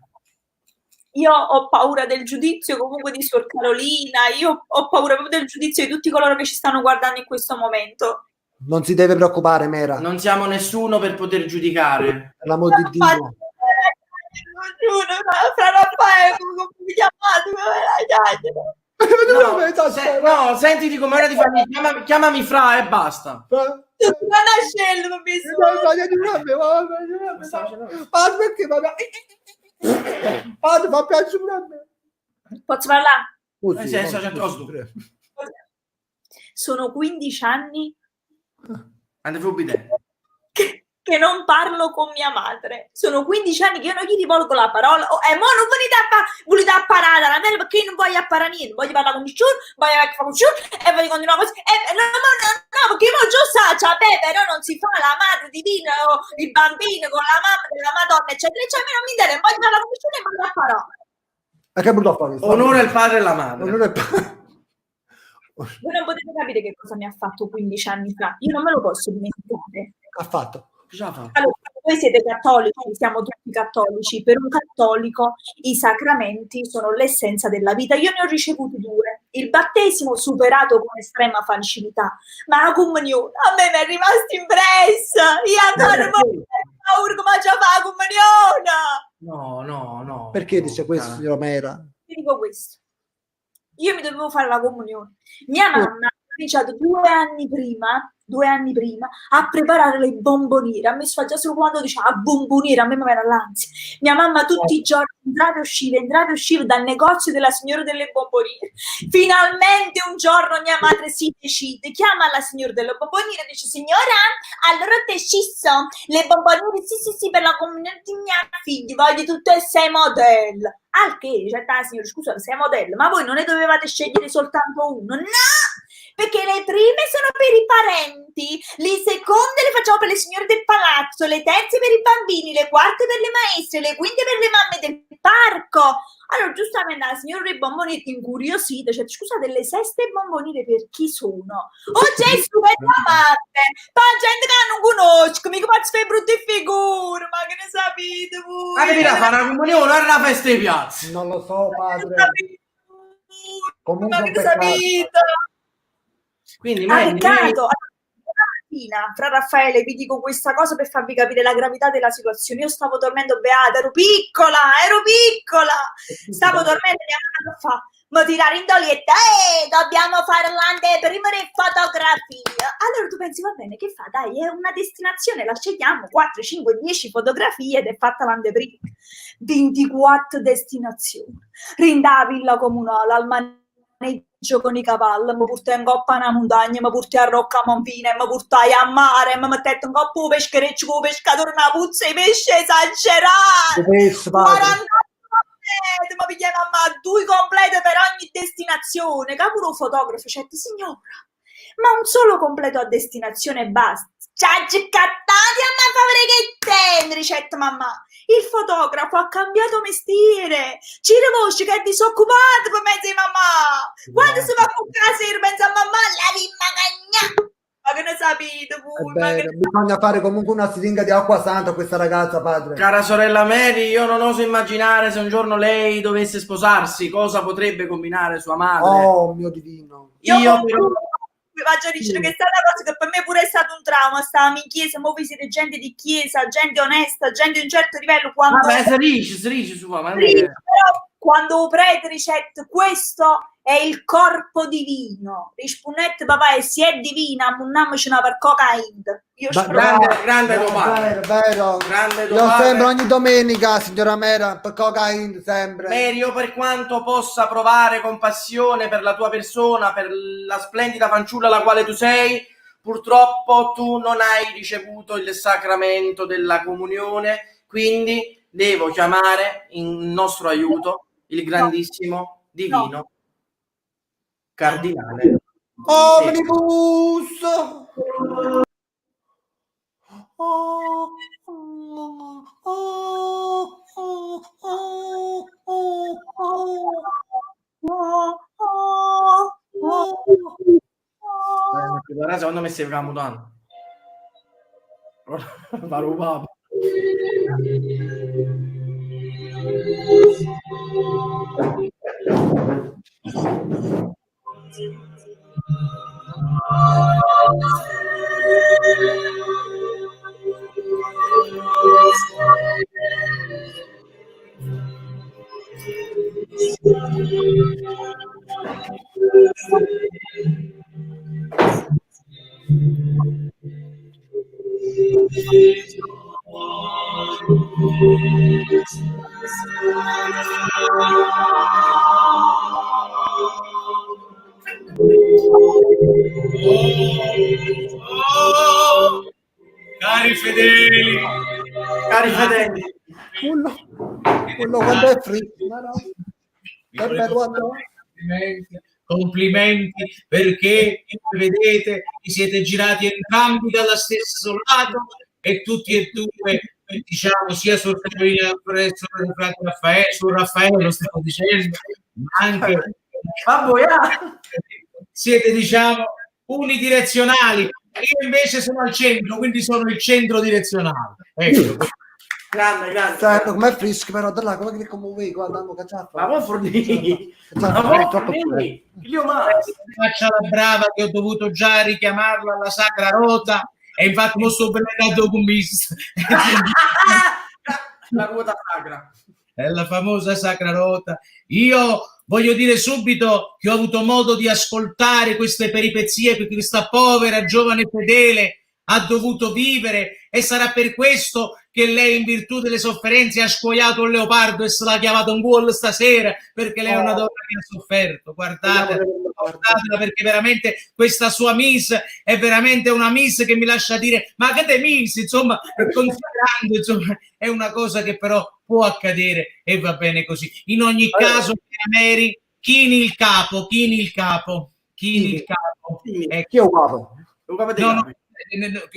Io ho paura del giudizio comunque di Suor Carolina, io ho paura proprio del giudizio di tutti coloro che ci stanno guardando in questo momento.
Non si deve preoccupare, Mera.
Non siamo nessuno per poter giudicare.
Per l'amor di Dio.
Giuro, fra Raffaele, come mi chiamate? Come la chiamate?
No, sentiti come ora di famiglia. Chiamami, chiamami Fra e basta.
Non ha scelto, mi
Padre, perché Padre, fa piangere pure a me.
Posso parlare?
Oh,
Eh,
sì,
sì,
no,
sì,
sì,
sì,
sì.
Sono 15 anni
Andate bidè.
che non parlo con mia madre. Sono 15 anni che io non gli rivolgo la parola. Oh, e mo non volete a volete a parare la mia perché io non voglio apparare niente, voglio parlare con nessuno, voglio fare con nessuno e voglio continuare così. E, no, no, no, no, perché io già sa, cioè, beh, però non si fa la madre divina o il bambino con la mamma della Madonna, eccetera, eccetera. A me non mi interessa, voglio parlare con nessuno e voglio parare.
Ma che brutto affare.
Onore al padre e alla madre.
Onore al padre.
Voi non potete capire che cosa mi ha fatto 15 anni fa. Io non me lo posso dimenticare.
Ha fatto.
Cosa fa?
Allora, voi siete cattolici, siamo tutti cattolici. Per un cattolico i sacramenti sono l'essenza della vita. Io ne ho ricevuti due. Il battesimo superato con estrema facilità, ma la comunione a me mi è rimasta impressa. Io ancora mi paura come già fa la comunione.
No, no, no.
Perché
no,
dice questo,
cara.
signora Mera?
Ti dico questo. Io mi dovevo fare la comunione. Mia mamma ha cominciato due anni prima a preparare le bomboniere. A me fa già solo quando diceva ah, bomboniera, a me mi era l'ansia. Mia mamma tutti i giorni entrava e usciva dal negozio della signora delle bomboniere. Finalmente un giorno mia madre si decide, chiama la signora delle bomboniere e dice: signora, allora ho deciso le bomboniere, sì, per la comunione di mia figlia, voglio tutte e 6 modelli. Al che dice, ah, signora, scusa, 6 modelli, ma voi non ne dovevate scegliere soltanto uno? No! Perché le prime sono per i parenti, le seconde le facciamo per le signore del palazzo, le terze per i bambini, le quarte per le maestre, le quinte per le mamme del parco. Allora, giustamente la signora dei bomboniere incuriosita, cioè, scusate, le seste bomboniere per chi sono? Oh Gesù, per la madre! Pa gente che non conosco, mica faccio fare brutte figure, ma che ne sapete voi?
Ma che dirà, fa una comunione, era una festa di piazza.
Non lo so, padre. Comunque
Ma
un
che ne
peccato.
sapete?
Quindi,
Ah,
Mary,
peccato. Mattina, fra Raffaele, vi dico questa cosa per farvi capire la gravità della situazione. Io stavo dormendo beata, ero piccola, stavo dormendo e mia mamma fa, ma tirare in dolietta, dobbiamo fare l'anteprima di fotografia. Allora tu pensi, va bene, che fa? Dai, è una destinazione, la scegliamo, 4, 5, 10 fotografie ed è fatta l'anteprima. 24 destinazioni. Dint' 'a villa comunale, al maneggio con i cavalli, me purtaje 'ncopp' a na muntagna, me purtaje a Roccamonfina e me purtaje a mare e me mettette 'ncopp' 'o peschereccio cu 'o pescatore na puzza 'e pesce esagerata.
'O pesce, padre.
48 complete, me pigliaje mammà, due complete per ogni destinazione, ca pure 'o fotografo dicette, signora, ma un solo completo a destinazione basta. C'aggio accattati a na fabbrica 'e tende, dicette mammà. Il fotografo ha cambiato mestiere. Giro voce che è disoccupato pe mezzo 'e mammà. Quando si va a cuccà 'a sera pensa a mammà, l'avimma cagnà. Ma che ne sapete
È
voi? Ma che
vero, bisogna fare comunque una siringa di acqua santa a questa ragazza, padre.
Cara sorella Mary, io non oso immaginare se un giorno lei dovesse sposarsi, cosa potrebbe combinare sua madre.
Oh, mio divino.
Io,
Io
concludo, vi faccio dicere che è stata una cosa che per me pure è stato un trauma. Stavamo in chiesa, mo voi siete gente di chiesa, gente onesta, gente di un certo livello. Quando,
Vabbè, si dice, si dice sua, ma non è
Sì,
che-
però quando 'o prete dicette questo è il corpo divino, rispondette papà e se è divina, ammunnamoci una percoca ind. Io
Ba-
spero-
Grande, grande
Vero,
tuo padre.
vero, vero.
Grande tuo
Io
padre.
sempre ogni domenica, signora Mera, per cocaine, sempre.
Mary, io per quanto possa provare compassione per la tua persona, per la splendida fanciulla la quale tu sei, purtroppo tu non hai ricevuto il sacramento della comunione, quindi devo chiamare in nostro aiuto il grandissimo divino cardinale.
Omnibus! Oh, oh, oh, oh, oh, oh, oh.
Oh, oh, oh, oh.
Guarda, secondo me si va mutando. Va rubato.
Oh, cari fedeli,
Cari fedeli,
Quello, quello quando è fritto, no, no.
vi
Che
volevo
bello, guarda.
fare complimenti, complimenti perché come vedete vi siete girati entrambi dallo stesso lato e tutti e due diciamo sia sul Raffaele, su Raffaele lo stavo dicendo, ma anche
Vabbè, ah.
siete diciamo unidirezionali. Io invece sono al centro, quindi sono il centro direzionale. Ecco.
Grande, grande.
Certo, com'è fresco però, da là, come che come vuoi, guarda, mo, che c'ha
Ma può fornire? Ma
C'ha
può
troppo
fornire? Io ma
Faccia la brava che ho dovuto già richiamarla alla sacra rota e infatti mo sto venendo con miss.
la ruota sacra.
È la famosa sacra rota. Io voglio dire subito che ho avuto modo di ascoltare queste peripezie che questa povera giovane fedele ha dovuto vivere e sarà per questo che lei in virtù delle sofferenze ha scuoiato un leopardo e se l'ha chiamato un gol stasera perché lei è una donna che ha sofferto. Guardate, guardatela perché veramente questa sua miss è veramente una miss che mi lascia dire ma che te miss insomma considerando insomma è una cosa che però può accadere e va bene così in ogni caso cara Mary chini il capo chini il capo chini il capo Ecco.
Chi è un capo?
Un capo dei
No, no,
capi.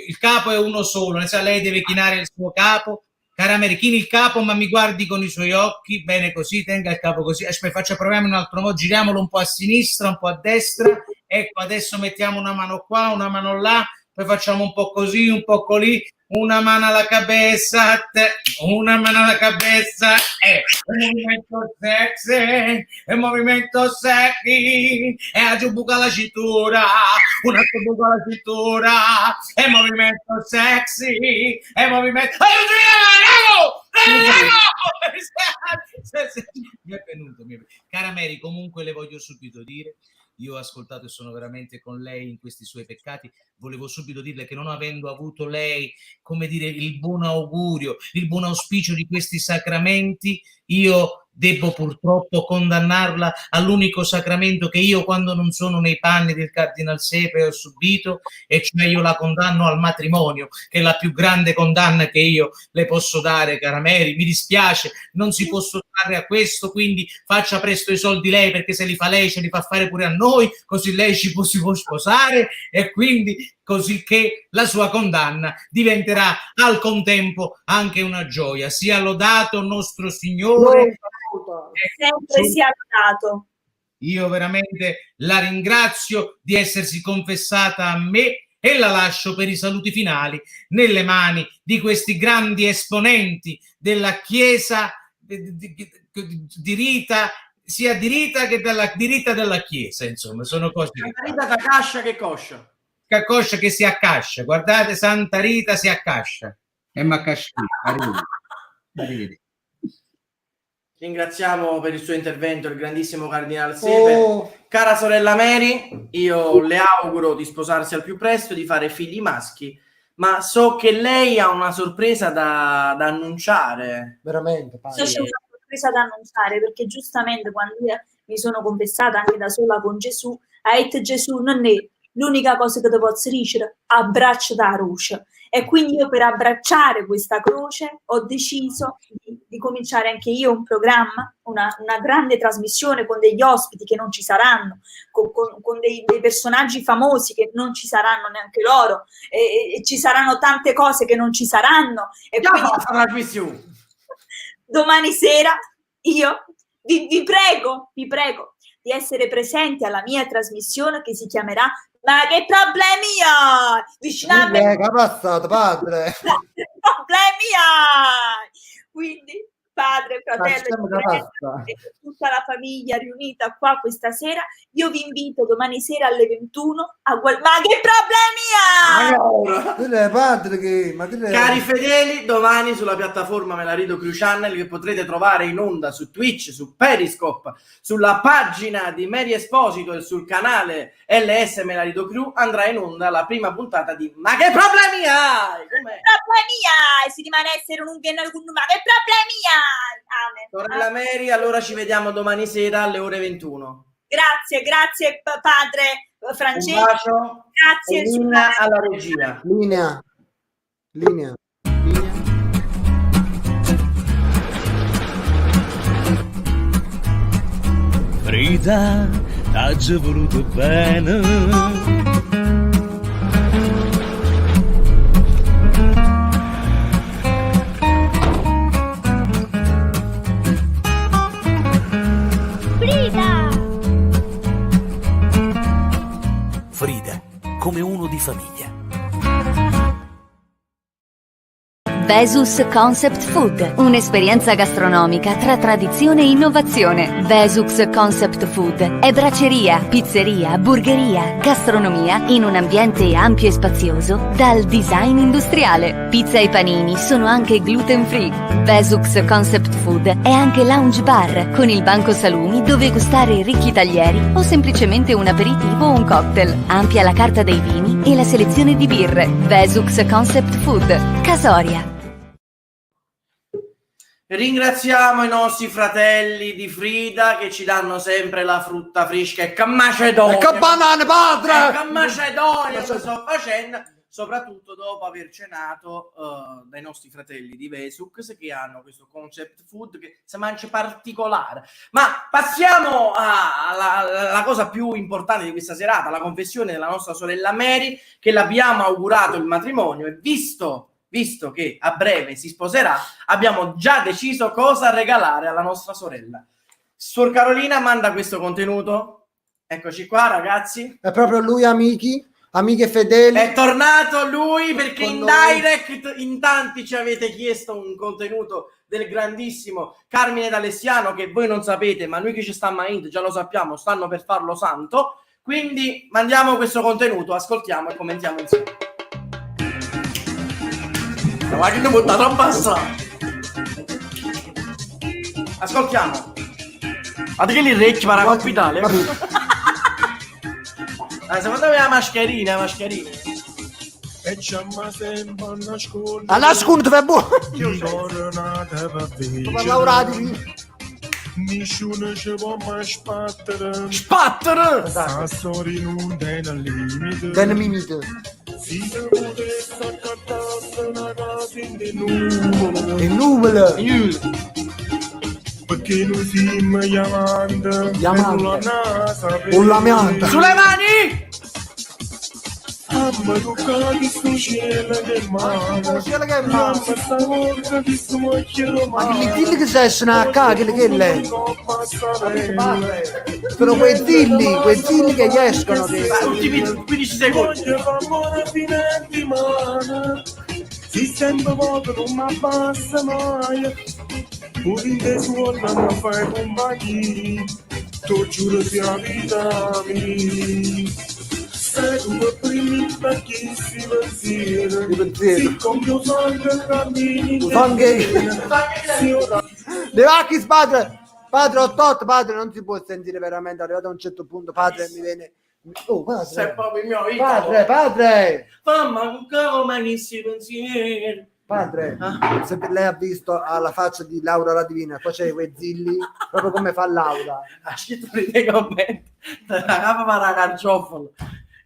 il capo è uno solo, nel senso, lei deve chinare il suo capo. Cara Mary, chini il capo, ma mi guardi con i suoi occhi, bene così, tenga il capo così. Aspetta, faccia, proviamo in un altro modo, giriamolo un po' a sinistra, un po' a destra. Ecco, adesso mettiamo una mano qua, una mano là, poi facciamo un po' così, un po' colì, una mano alla cabeza, una mano alla cabeza, un movimento sexy, un movimento sexy, e a giù buca la cintura, un altro buco alla cintura, e movimento sexy, e movimento... Mi è venuto, mi è venuto. Cara Mary, comunque le voglio subito dire Io ho ascoltato e sono veramente con lei in questi suoi peccati. Volevo subito dirle che non avendo avuto lei, come dire, il buon augurio, il buon auspicio di questi sacramenti, io debbo purtroppo condannarla all'unico sacramento che io quando non sono nei panni del Cardinal Sepe ho subito, e cioè io la condanno al matrimonio, che è la più grande condanna che io le posso dare, cara Mary. Mi dispiace, non si può sottrarre a questo, quindi faccia presto i soldi lei, perché se li fa lei ce li fa fare pure a noi, così lei si può sposare, e quindi così che la sua condanna diventerà al contempo anche una gioia. Sia lodato nostro Signore.
Sempre sia lodato.
Io veramente la ringrazio di essersi confessata a me e la lascio per i saluti finali nelle mani di questi grandi esponenti della Chiesa di Rita, sia di Rita che della, di Rita della Chiesa, insomma, sono cose che
Santa Rita da cascia che coscia.
Coscia che si accascia, guardate, Santa Rita si accascia e m'accascia, arrivederci. Arrivederci.
Ringraziamo per il suo intervento il grandissimo Cardinal Sepe.
Oh.
Cara sorella Mary, io le auguro di sposarsi al più presto, di fare figli maschi, ma so che lei ha una sorpresa da annunciare.
Veramente, padre.
So c'è una sorpresa da annunciare, perché giustamente quando io mi sono confessata anche da sola con Gesù, ha detto Gesù, non è l'unica cosa che ti posso dire, abbraccia la croce. E quindi io per abbracciare questa croce ho deciso di cominciare anche io un programma, una grande trasmissione con degli ospiti che non ci saranno, con dei personaggi famosi che non ci saranno neanche loro, e ci saranno tante cose che non ci saranno. E
Già
quindi
fatta la trasmissione.
domani sera io vi prego di essere presenti alla mia trasmissione che si chiamerà Ma che problemi hai? Vicino a me.
Che è passato, padre?
Che problemi hai? Quindi, padre, fratello,
Facciamo una
sorella,
pasta.
e tutta la famiglia riunita qua questa sera, io vi invito domani sera alle 21 a Ma che problemi hai?
Allora.
Quello è padre che, ma quello è-
Cari fedeli, domani sulla piattaforma Me la rido Crew Channel, che potrete trovare in onda su Twitch, su Periscope, sulla pagina di Mary Esposito e sul canale LS Me la rido Crew, andrà in onda la prima puntata di Ma che problemi hai? Com'è?
Che problemi hai? Si rimane essere un viene con ma che problemi hai? Amen.
Sorella Mary, allora ci vediamo domani sera alle ore 21.
Grazie, grazie padre Francesco.
Un bacio.
Grazie,
E linea alla regia.
Linea. Linea.
Rita, t'ho voluto bene.
Frida!
Frida, come uno di famiglia.
Vesus Concept Food, un'esperienza gastronomica tra tradizione e innovazione. Vesux Concept Food è braceria, pizzeria, burgeria, gastronomia in un ambiente ampio e spazioso dal design industriale. Pizza e panini sono anche gluten free. Vesux Concept Food è anche lounge bar con il banco salumi dove gustare ricchi taglieri o semplicemente un aperitivo o un cocktail. Ampia la carta dei vini e la selezione di birre. Vesux Concept Food, Casoria.
Ringraziamo i nostri fratelli di Frida che ci danno sempre la frutta fresca e che macedonia.
E che banane, padre!
E che macedonia che sto facendo, soprattutto dopo aver cenato dai nostri fratelli di Vesux, che hanno questo concept food che si mangia particolare. Ma passiamo alla cosa più importante di questa serata, la confessione della nostra sorella Mary, che l'abbiamo augurato il matrimonio e visto che a breve si sposerà, abbiamo già deciso cosa regalare alla nostra sorella. Suor Carolina manda questo contenuto. Eccoci qua, ragazzi.
È proprio lui, amici, amiche fedeli.
È tornato lui perché
Con
in
noi.
direct in tanti ci avete chiesto un contenuto del grandissimo Carmine D'Alessiano, che voi non sapete, ma noi che ci stiamo a Int già lo sappiamo, stanno per farlo santo. Quindi mandiamo questo contenuto, ascoltiamo e commentiamo insieme. La macchina butta troppo strada. Ascoltiamo. Guarda che li recchi para capitale. Ma secondo me è la mascherina, è la mascherina.
E c'amma sempre a nascondere.
A nascondere, fai buono.
Come
lavorati.
Nessuno ci può mai sbattere.
Sbattere!
La storia non tiene limite.
Tiene limite.
Se si potesse accattarsi una casa in de nuvole.
De nuvole.
Perché noi siamo chiamando.
Chiamante. Un lamiante.
Sulle mani!
Amma toccato sto cielo che male.
cielo che male.
Amma stavolta di sto occhio
Ma che zilli che si escono a ca, che che le? Sono quei zilli, quei zilli che gli escono. Che...
Ultimi 15 secondi.
Voglio amore fino a dimane. Si sente poco non mi passa mai. Pure in te suona mi fai compagnia. Tu giuro sia vita mia. Sei tu per primi perché si pensieri.
pensieri.
Si compie sangue cammini.
Sangue.
Si ora
Le vacche, padre! Padre 88, padre, non si può sentire veramente. Arrivato a un certo punto, padre, mi viene. Oh, padre.
Se proprio il mio Italo.
Padre, padre!
Mamma, come mi pensieri.
Padre,
Ah.
se lei ha visto alla faccia di Laura la Divina, qua c'è quei zilli, proprio come fa Laura.
Ha scritto nei commenti. La capa para carciofola.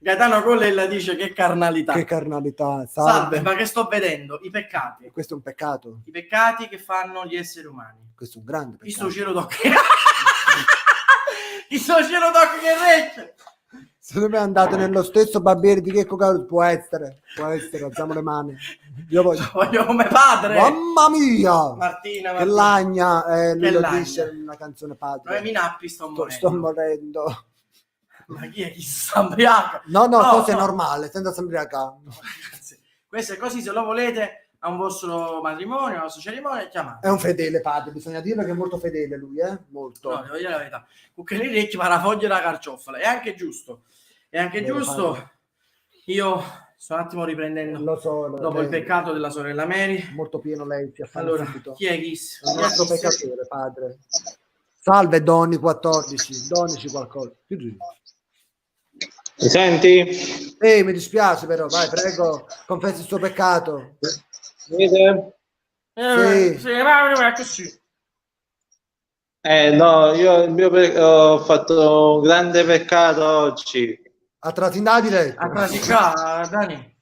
Gaetano Collella dice che carnalità.
Che carnalità, salve.
Salve, ma che sto vedendo? I peccati.
Questo è un peccato,
I peccati che fanno gli esseri umani.
questo è un grande
Chi
peccato.
sto cielo d'occhio. Chi sto cielo d'occhio che regge.
Secondo me andate nello stesso barbiere di Checco Caruso, può essere, può essere, alziamo le mani. Io voglio...
Voglio come padre.
Mamma mia!
Martina,
Che
Martina.
lagna, lui
Che
lo
lagna.
dice nella canzone padre.
Noemi Nappi sto morendo.
Sto morendo.
Ma chi è chi si ubriaca?
No, no,
No,
cosa è
no.
normale, senza sembriacare.
Questo è così, se lo volete a un vostro matrimonio, a una vostra cerimonia, chiamate.
È un fedele padre, bisogna dirlo che è molto fedele lui, eh? Molto.
No, devo dire la verità. Con che le orecchie fa la foglia della carcioffola. È anche giusto. È anche
Vero,
giusto.
padre.
Io sto un attimo riprendendo
Lo so, lo-
dopo il
lei-
peccato della sorella Mary.
Molto pieno lei si affanna
Allora,
subito.
chi è Kiss?
Il nostro peccatore, padre. Salve Doni 14, donici qualcosa. Chi dici?
Mi senti?
Mi dispiace però, vai, prego, confessi il suo peccato.
Vedete?
Sì.
Sì, ma è così.
No, io il mio ho fatto un grande peccato oggi.
A trascinare diretto.
A trasicare, Dani.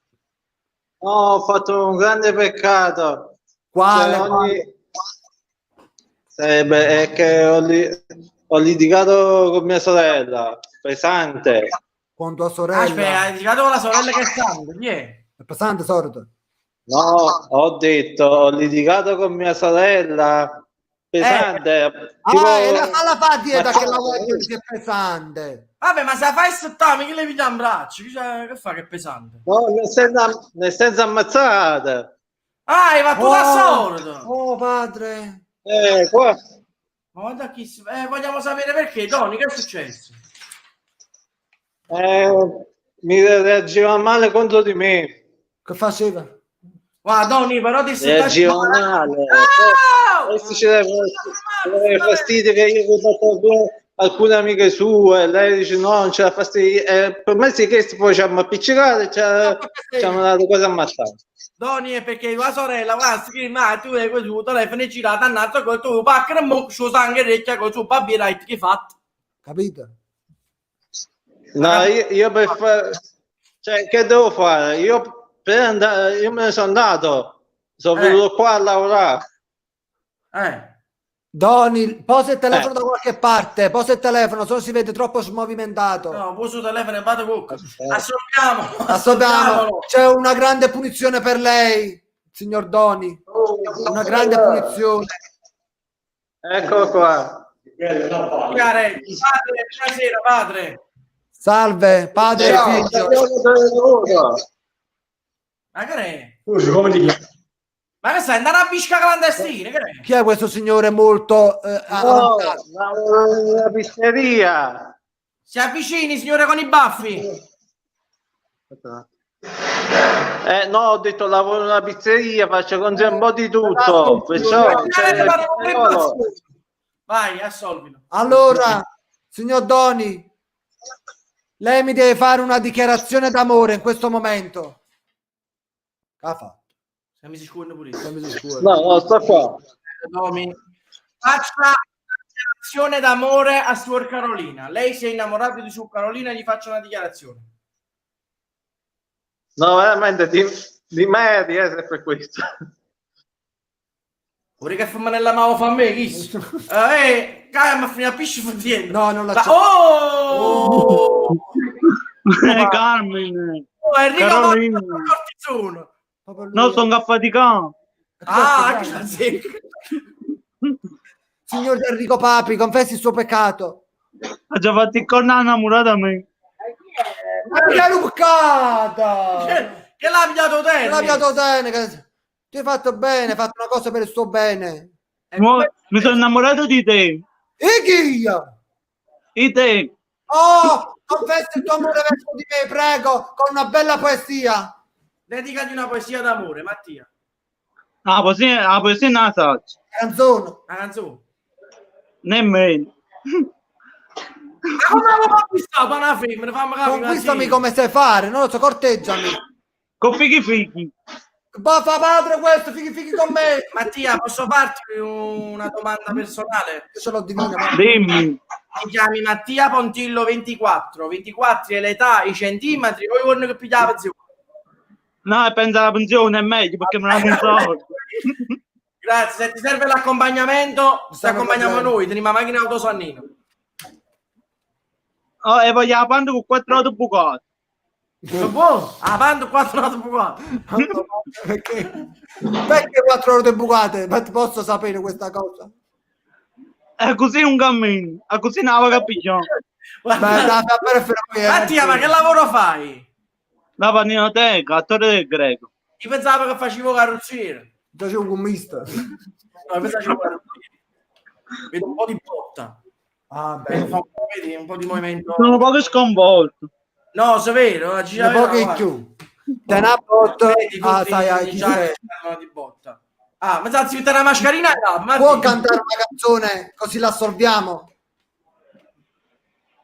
No, ho fatto un grande peccato.
Quale?
Cioè, ogni- Sarebbe, è che ho litigato con mia sorella, pesante.
Con tua sorella.
Aspetta, hai litigato con la sorella che è santa, chi è?
È pesante, sordo.
No, ho detto, ho litigato con mia sorella, pesante.
Ah,
Tipo-
e la fa la fa dieta
Ma-
che la voglio che è pesante.
Vabbè, ma se la fai settare, che le piglia in braccio? Che, c'è- che fa che è pesante?
No, nel senso ammazzata.
Ah, hai fatto da sordo!
Oh, padre.
Qua.
Ma guarda chi si... vogliamo sapere perché, Tony, che è successo?
Mi reagiva male contro di me.
Che faceva?
Guarda, Tony, però ti
Reagiva male. Questo ci deve fastidio che io ho dato alcune amiche sue, lei dice no, non c'è la fastidio. Per me sì che poi ci hanno appiccicato e ci hanno dato quasi ammazzate.
Doni è perché la sorella, guarda, scrive, ma tu hai questo telefono è girato, annazzo col tuo pacchero, mo, suo sangue recchia col suo babbiere, che hai fatto?
Capito?
No, io per fare, cioè, che devo fare? Io per andare, io me ne sono andato, sono venuto qua a lavorare.
Doni, posa il telefono da qualche parte, posa il telefono, solo si vede troppo smovimentato.
No, poso il telefono e vado cucca. Assolviamo!
Assolviamo. C'è una grande punizione per lei, signor Doni. Una grande punizione.
Eccolo qua.
Padre, buonasera, padre.
Salve, padre e
Ciao,
figlio.
Ma che è?
Come ti chiami?
Ma che stai andando a bisca clandestina? Che è?
Chi è questo signore molto
No,
avanzato?
lavoro nella pizzeria.
Si avvicini, signore con i baffi.
No, ho detto lavoro nella pizzeria, faccio con un po' di tutto. Perciò, cioè,
Vai, assolvilo.
Allora, signor Doni, Lei mi deve fare una dichiarazione d'amore in questo momento. Che ha fatto?
Se mi si scuola pure io.
Se mi si scuola.
No, no, sto qua.
Domi. Faccia una dichiarazione d'amore a Suor Carolina. Lei si è innamorato di Suor Carolina, gli faccia una dichiarazione.
No, veramente di me, di essere per questo.
Vorrei che fumma nella mano fa a me, chi? Ma fino a pisci fa dietro.
No, non la
Ma-
c'è.
Oh!
Carmine.
Oh, Enrico
Carolina.
Cortisone.
No, sono affaticato.
Ah, che azzecca.
Signor Enrico Papi, confessi il suo peccato.
Ha già fatto il corno innamorato a me.
Ma che luccata!
Che l'ha pigliato te?
Che l'ha pigliato te, che- Ti hai fatto bene, hai fatto una cosa per il suo bene.
Mo- mi sono innamorato di te.
E chi io?
Di te.
Oh, confessa il tuo amore verso di me, prego, con una bella poesia.
Dedicati una poesia d'amore, Mattia.
La poesia, la poesia non la so.
Canzone.
La canzone.
Nemmeno.
Ma come l'avevo conquistato? Una femmina, fammi capire.
Conquistami come sai fare, non lo so, corteggiami.
Con fighi fighi.
Ma fa padre questo, fighi fighi con me.
Mattia, posso farti una domanda personale?
Io ce l'ho divina. ma-
Dimmi.
Ti chiami Mattia Pontillo 24, 24 è l'età, i centimetri, o i giorni che pigliava zio.
No, pensa alla pensione è meglio perché me la non so.
Grazie, se ti serve l'accompagnamento, ti accompagniamo noi, teniamo la macchina auto Sannino.
Oh, e voglio la panda con quattro auto bucate.
Buono, avanti quattro auto bucate.
Perché? Perché quattro ore bucate? Ma ti posso sapere questa cosa?
È così un cammino, è così una vaga piglione.
Beh, dai, dai, per fermare.
Mattia, ma che lavoro fai?
La paninoteca, attore del greco.
Io pensavo che facevo carrozziere.
Già c'è un gommista.
No, io pensavo carrozziere. Vedo un po' di botta.
Ah,
Vedo, fa un po', vedi, un po' di movimento.
Sono poco sconvolto.
No, se è vero, ci
Un po' che più. Te una botta.
Vedi,
Ah,
tutti
sai, ah,
i
chi
gialli
sei?
parlano di botta. Ah, ma sa, si mette una mascherina no, ma
Può cantare una canzone così l'assolviamo?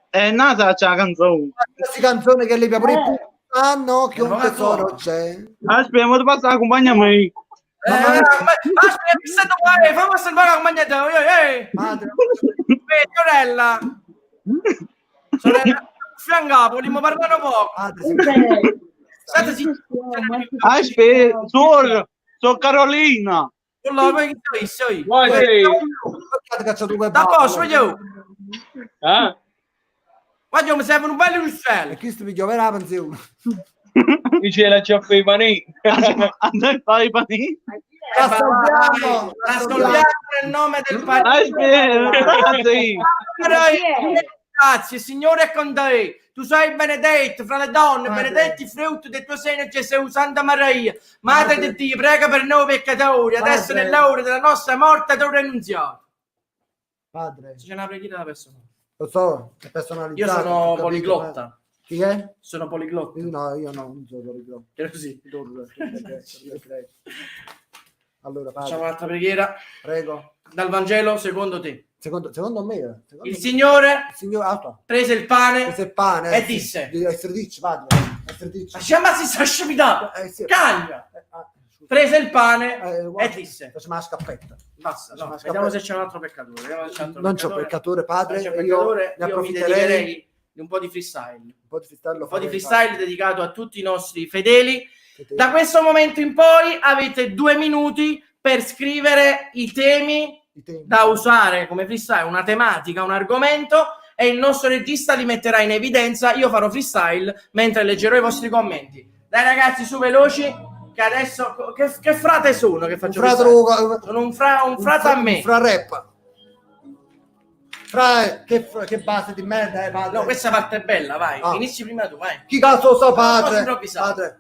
È nata c'è la canzone.
Questa canzone che le piace pure il pubblico. Ah no, che un tesoro c'è.
Aspetta, ma tu passa la compagna me.
Aspetta, mi sento qua, fammi osservare la compagna te, eh. Sorella. Sorella, fiancapo, vogliamo parlare un poco. Senti, sì.
Aspetta, suor, sono Carolina.
Allora, poi chi sei?
Vai, sì.
Da posto, voglio.
Eh?
Guarda, mi serve un bello ruscello.
E questo mi gioverà la pensione.
Dice la cioffa i panini.
Andai a fare i panini.
L'assolviamo,
L'assolviamo nel nome del Padre.
Aspetta, ragazzi.
Grazie, Signore è con te. Tu sei benedetto fra le donne, benedetti il frutto del tuo seno, Gesù, Santa Maria. Madre di Dio, prega per noi peccatori, adesso
Padre.
nell'ora della nostra morte tu renunziato.
Padre.
C'è una preghiera da persona.
Lo so, è personalizzato.
Io sono
ho capito,
poliglotta.
eh. Chi è?
Sono poliglotta.
No, io no, non sono poliglotta.
Che così.
Allora, padre.
Facciamo un'altra preghiera.
Prego.
Dal Vangelo secondo te.
Secondo me, secondo
Il
me.
Signore,
Il signore ah,
prese il pane,
prese il pane
e
sì.
disse:
Di essere padre. Essere
Ma siamo si sta scimitando.
sì.
Cagna. Prese il pane
guarda,
e disse:
Facciamo la scappetta.
Basta, no,
Facciamo la
vediamo
scappetta.
se c'è un altro peccatore. Vediamo se c'è un altro
Non c'è un peccatore, padre.
Non c'è
e io
peccatore,
ne
io mi
approfitterei.
dedicherei di un po' di freestyle.
Un po' di freestyle, lo
Un po' di
farei,
freestyle dedicato a tutti i nostri fedeli. Da questo momento in poi avete 2 minuti per scrivere i temi, da usare come freestyle, una tematica, un argomento e il nostro regista li metterà in evidenza. Io farò freestyle mentre leggerò i vostri commenti. Dai ragazzi, su veloci, che adesso che frate sono che faccio
Un frate
freestyle? Sono un, fra, un frate a me.
Un fra rap. Fra, che base di merda, padre.
No, questa parte è bella, vai.
Ah.
Inizi prima tu, vai.
Chi cazzo lo sa,
Cosa
padre?
improvvisato.
Padre.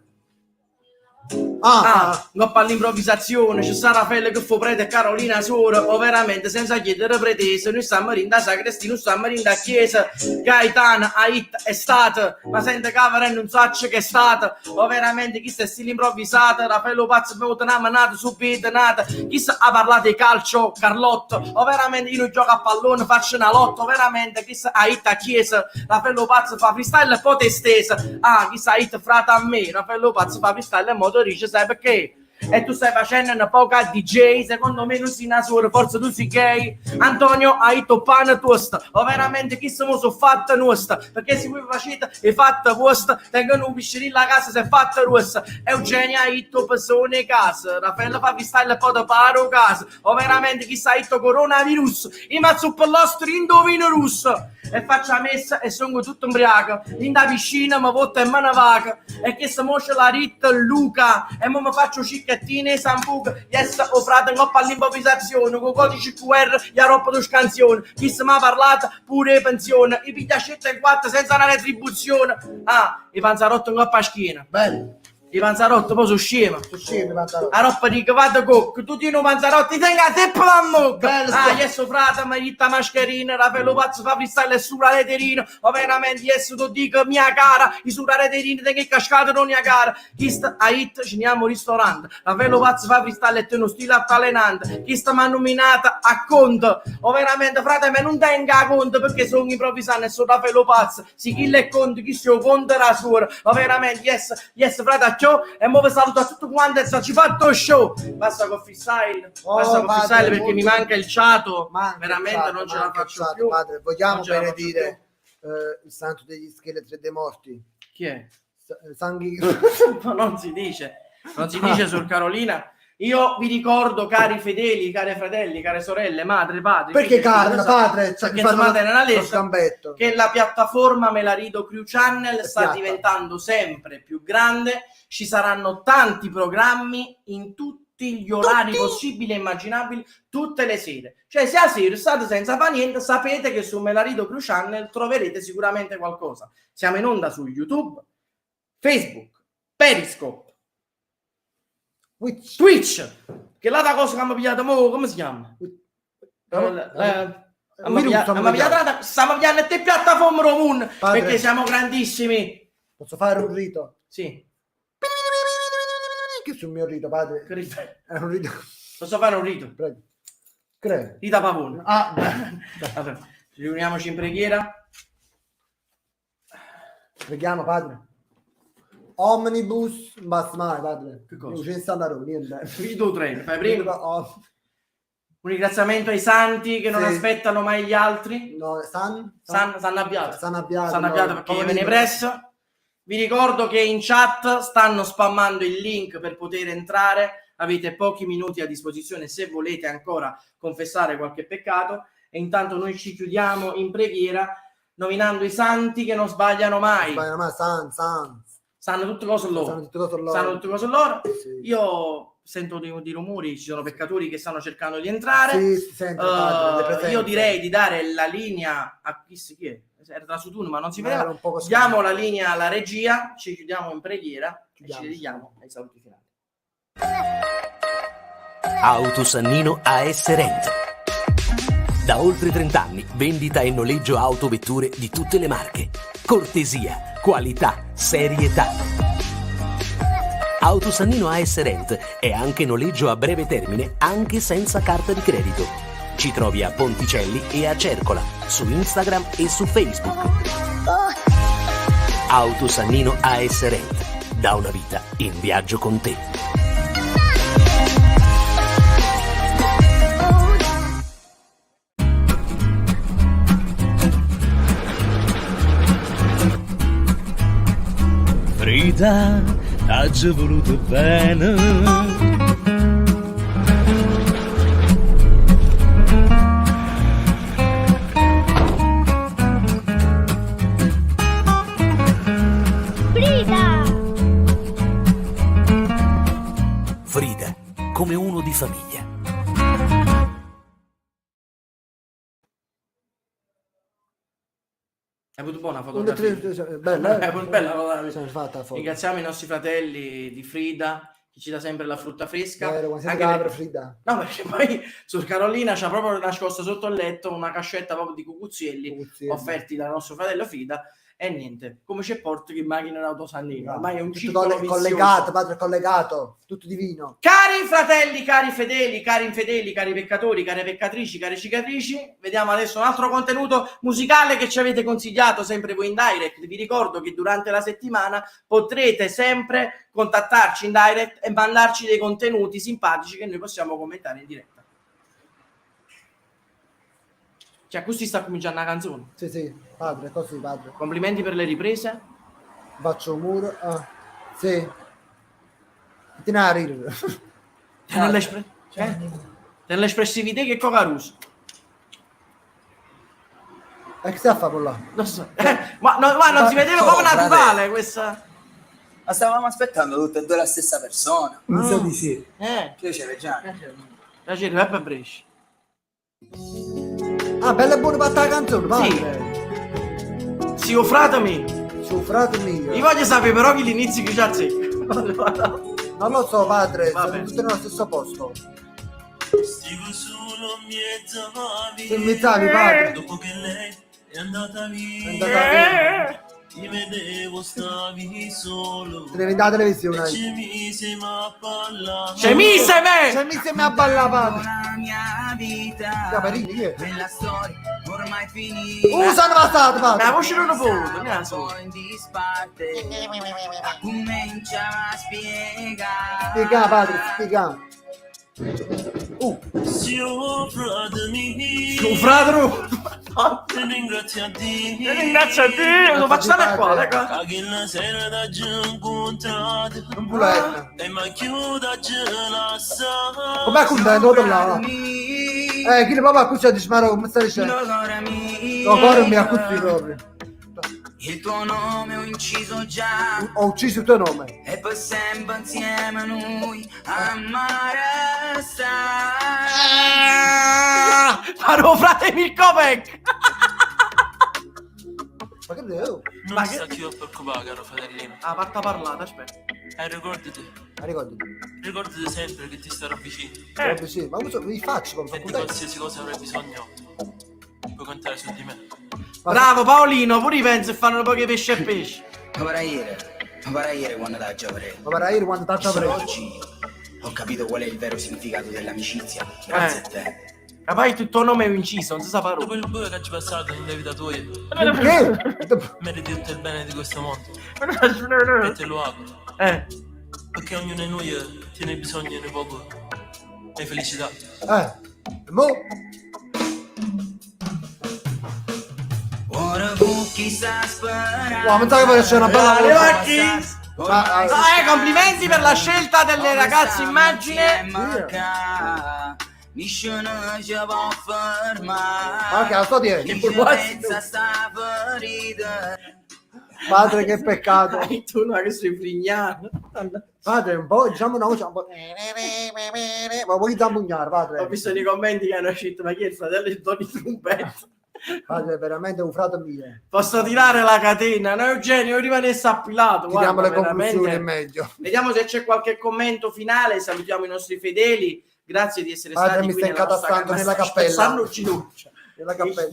Ah, 'ngopp all'improvvisazione, ce sta Raffaele che fa 'o prete e Carolina 'a suora, overamente senza chiedere pretese, nuje stamm dint 'a sacrestia, nun stamm dint 'a chiesa. Gaetano, ha 'itt, è stat, ma sent cavero e nun sacc che è stat. Overamente chist è stile improvvisato, Raffaele 'o pazzo me vott 'na menata subito n'ata. Chist ha parlato 'e calcio, Carlotto, overamente io nun gioco a pallone, faccio 'na lotta, overamente chist ha 'itt 'a chiesa, Raffaele 'o pazzo fa freestyle e poi te stesa. Ah, chist ha 'itt frate a me, Raffaele 'o pazzo fa freestyle e mo te dice sai pecché? E tu stai facendo 'nu poco 'a DJ, secondo me nun si 'na suora, forse tu si gay. Antonio ha 'itt 'o pane tuosto, overamente chist mo so fatt nuost, pecché si vui facite 'e fatt vuost, tengo nu piccerillo 'a casa s'è fatto gruosso. Eugenio ha 'itt 'o pesone 'e casa, Raffaele fa freestyle e poi te pare 'o caso. Overamente chist ha 'itt 'o coronavirus, io m'azzuppo l'osso dint' 'o vino russo. E faccio 'a messa e songo tutto 'mbriaco, dint' 'a piscina me votto e me ne vaco. E chesto mo ce l'ha ditto Luca, e mo me faccio 'o cicchettino 'e Sambuca. Yes, 'o frate 'ngopp all'improvvisazione, cu 'o codice QR e aropp tu scansione. Chisto m'ha parlato pure 'e pensione, io piglio 'a scelta in quattro senza 'na retribuzione. Ah, 'e panzarotte 'ngopp 'a schiena.
Bello.
'E panzarotte poi so' scemo.
So' scemo 'e panzarotte.
Aropp dico vado cocco, tu tieni 'o panzarotto, io tengo 'a zeppola 'mmocca.
Bello
Ah,
sto.
yes, 'o frate m'ha ditto 'a mascherina, Raffaele 'o pazzo fa freestyle e sura l'eterino. Overamente, yes, t'o dico, mia cara, io sura l'eterino tengo 'e cascate d' 'o Niagara. Chist ha 'itto, ce ne jammo 'o ristorante. Raffaele 'o pazzo fa freestyle e tene 'o stile altalenante. Chist m'ha nominato a conto. Overamente, frate, me nun tengo 'a conto perché songo improvvisanno e so' Raffaele 'o pazzo. Si chillo è conto, chisto è 'o conto d' 'a suora. Overamente, yes, yes, frate a chiò. E mo ve saluto a tutti quanti e ci fatto 'o show. Basta con freestyle,
Oh,
basta con
padre,
freestyle perché mi
molto-
manca il ciato.
Manca il
Veramente
ciato,
non ce la
manca il
faccio
ciato,
più.
Padre, vogliamo
Non ce la faccio
benedire il santo degli scheletri e dei morti?
Chi è?
Sanghi...
Ma non si dice, non si dice, Suor Carolina. Io vi ricordo, cari fedeli, cari fratelli, care sorelle, madre, padre,
Perché
figli,
carne,
figli,
padre? Cioè,
perché
mi fanno
insomma è nella
lo
lista
sgambetto.
che la piattaforma Melarido Crew Channel sta
piatta.
diventando sempre più grande. Ci saranno tanti programmi in tutti gli orari possibili e immaginabili, tutte le sere. Cioè, se a sera state senza fare niente, sapete che su Melarido Crew Channel troverete sicuramente qualcosa. Siamo in onda su YouTube, Facebook, Periscope, Twitch, che l'altra cosa che abbiamo pigliato mo, come si chiama? Abbiamo
Virus,
pigliato,
abbiamo
abbiamo pigliato
pigliato.
stiamo pigliando te piattaforme Romun
Padre.
perché siamo grandissimi.
Posso fare un rito?
Sì.
Che sul mio rito, padre?
Che rito?
È un rito.
Posso fare un rito?
Prego. Credo.
Rita Pavone.
Ah, beh.
Allora, riuniamoci in preghiera.
Preghiamo, padre. Omnibus, non basta mai, padre.
Che cosa?
Non c'è sta da niente.
Rito treno, fai prima.
Oh,
Un ringraziamento ai santi che non
Sì.
aspettano mai gli altri.
no, San?
San, San Abbiato.
San Abbiato.
San
no.
Abbiato perché
Come
viene
dico?
presso. Vi ricordo che in chat stanno spammando il link per poter entrare. Avete pochi minuti a disposizione se volete ancora confessare qualche peccato. E intanto noi ci chiudiamo in preghiera nominando i santi che non sbagliano mai.
Sbagliano mai, San, San.
Sanno tutte cose loro.
Sanno tutte cose loro.
Sanno tutte cose loro.
Sì.
Io sento dei rumori, ci sono peccatori che stanno cercando di entrare.
Sì, si sente, padre, le presenze.
Io direi di dare la linea a chi, si- chi è? Era tra Sutun, ma non si
Ma
vedeva.
era un poco
Diamo la linea alla regia, ci chiudiamo in preghiera e ci
Chiudiamo.
dedichiamo ai saluti finali.
Autosannino AS Rent. Da oltre 30 anni, vendita e noleggio autovetture di tutte le marche. Cortesia, qualità, serietà. Autosannino AS Rent è anche noleggio a breve termine, anche senza carta di credito. Ci trovi a Ponticelli e a Cercola, su Instagram e su Facebook. Autosannino AS Rent. Da una vita in viaggio con te.
Frida, t'ho voluto bene.
Frida!
Frida, come uno di famiglia.
È avuto buona
Un,
fotografia.
due, tre, tre, bella, eh?
È avuto bella fotografia.
Sono fatta la foto.
Ringraziamo i nostri fratelli di Frida che ci dà sempre la frutta fresca.
Vero, quando siete
Anche
capra
perché-
fredda.
No, perché poi Suor Carolina c'ha proprio nascosto sotto il letto una cascetta proprio di cucuzzielli,
Cucuzzielli.
offerti dal nostro fratello Frida. E niente, come c'è porto che macchina d'autosannino, ormai è un
Tutto
circolo vizioso.
collegato, padre, collegato, tutto divino.
Cari fratelli, cari fedeli, cari infedeli, cari peccatori, care peccatrici, care cicatrici, vediamo adesso un altro contenuto musicale che ci avete consigliato sempre voi in direct. Vi ricordo che durante la settimana potrete sempre contattarci in direct e mandarci dei contenuti simpatici che noi possiamo commentare in diretta. Cioè, così sta cominciando la canzone.
Sì, sì, padre, così, padre.
Complimenti per le riprese.
Faccio un muro. Ah, sì. Ti ne ridere.
Nell'espre- eh? Nell'espressività che Cocaruso.
E che sta a fare là?
Non so. Ma, no, ma non si vedeva
Oh,
proprio naturale
frate.
questa.
Ma stavamo aspettando tutte e due la stessa persona.
Mi sa
di sì.
Eh.
Piacere, Gianni.
Piacere, Peppe Brescia.
Ah, bella e buona fatta la canzone, padre.
Sì, o frate mio.
Sì, frate mio.
Io voglio sapere però chi l'inizio che c'ha zecca.
Non lo so, padre,
Vabbè.
siamo tutti nello stesso posto.
Stivo solo in mezzo alla
Se mi stavi, padre.
Dopo che lei è andata via,
È andata via.
Ti vedevo, stavi solo.
Te devi dare la televisione.
E ci misimo a parlare.
Ci miseme!
Ci miseme a ballare, padre.
La mia vita.
Caparini, chi è?
Quella storia ormai finita.
Sono passato, padre.
Ma la voce non può, mi la so.
In disparte. Comincia a spiegare.
Spiega, padre, spiega.
Sio frate mio.
Sio frate
Ti ringrazio a Dio.
Ti ringrazio a Dio. Lo faccio stare qua, ecco.
Che la sera da giù incontrato.
Non voleva.
E mi chiuda giù la sala.
Com'è contento dopo là? Chi papà qui c'è dice, ma come stai dicendo? No, cuore mi accusi proprio.
Il tuo nome ho inciso già.
Ho ucciso il tuo nome.
E poi sempre insieme a noi amare stare.
Farò frate Mirko Pec.
Ma che devo?
Non
Ma
ti
che-
sta più a preoccupare, caro fratellino.
Ah, parta parlata, aspetta.
E ricordati,
Ma ricordati.
ricordati sempre che ti starò vicino.
Eh. Sì, ma questo mi faccio come
E di qualsiasi cosa avrai bisogno, puoi contare su di me.
Bravo Paolino, pure i pensi e fanno poche pesce e pesce.
Ma para ieri, ma para ieri quando da giovane.
Ma para ieri quando da
Solo
giovane.
oggi ho capito qual è il vero significato dell'amicizia. Grazie
Eh.
a te.
Capai il tuo nome è inciso, non si sa parole.
Dopo il buio che ci passato nella vita tua,
Perché?
meriti tutto il bene di questo mondo. E te lo auguro.
Eh.
Perché ognuno di noi tiene bisogno di poco di felicità.
Mo.
Ora fu chissà sperare.
Wow, pensavo che c'era una bella
Dai,
voce.
Occhi.
Ma,
Complimenti per la scelta delle ragazze immagine.
Nessuno ci può fermare.
Ma che la sto dicendo?
Chi ci pensa sta ferita.
Padre, che peccato.
Tu no, che sei frignano.
Padre, un po', diciamo una voce un po'. Ma vuoi zampugnare, padre?
Ho visto nei commenti che hanno scritto, ma chi è il fratello di Tony Trumpetto?
Padre, veramente un frate mio.
Posso tirare la catena? No, Eugenio, io rimanessi appilato.
Tiriamo
guarda,
le conclusioni, è
veramente.
meglio.
Vediamo se c'è qualche commento finale. Salutiamo i nostri fedeli. Grazie di essere
Padre,
stati
mi
qui
stai
nella nostra
incatastando nella
ma stai
cappella.
spezzando il ginocchio.
Nella cappella.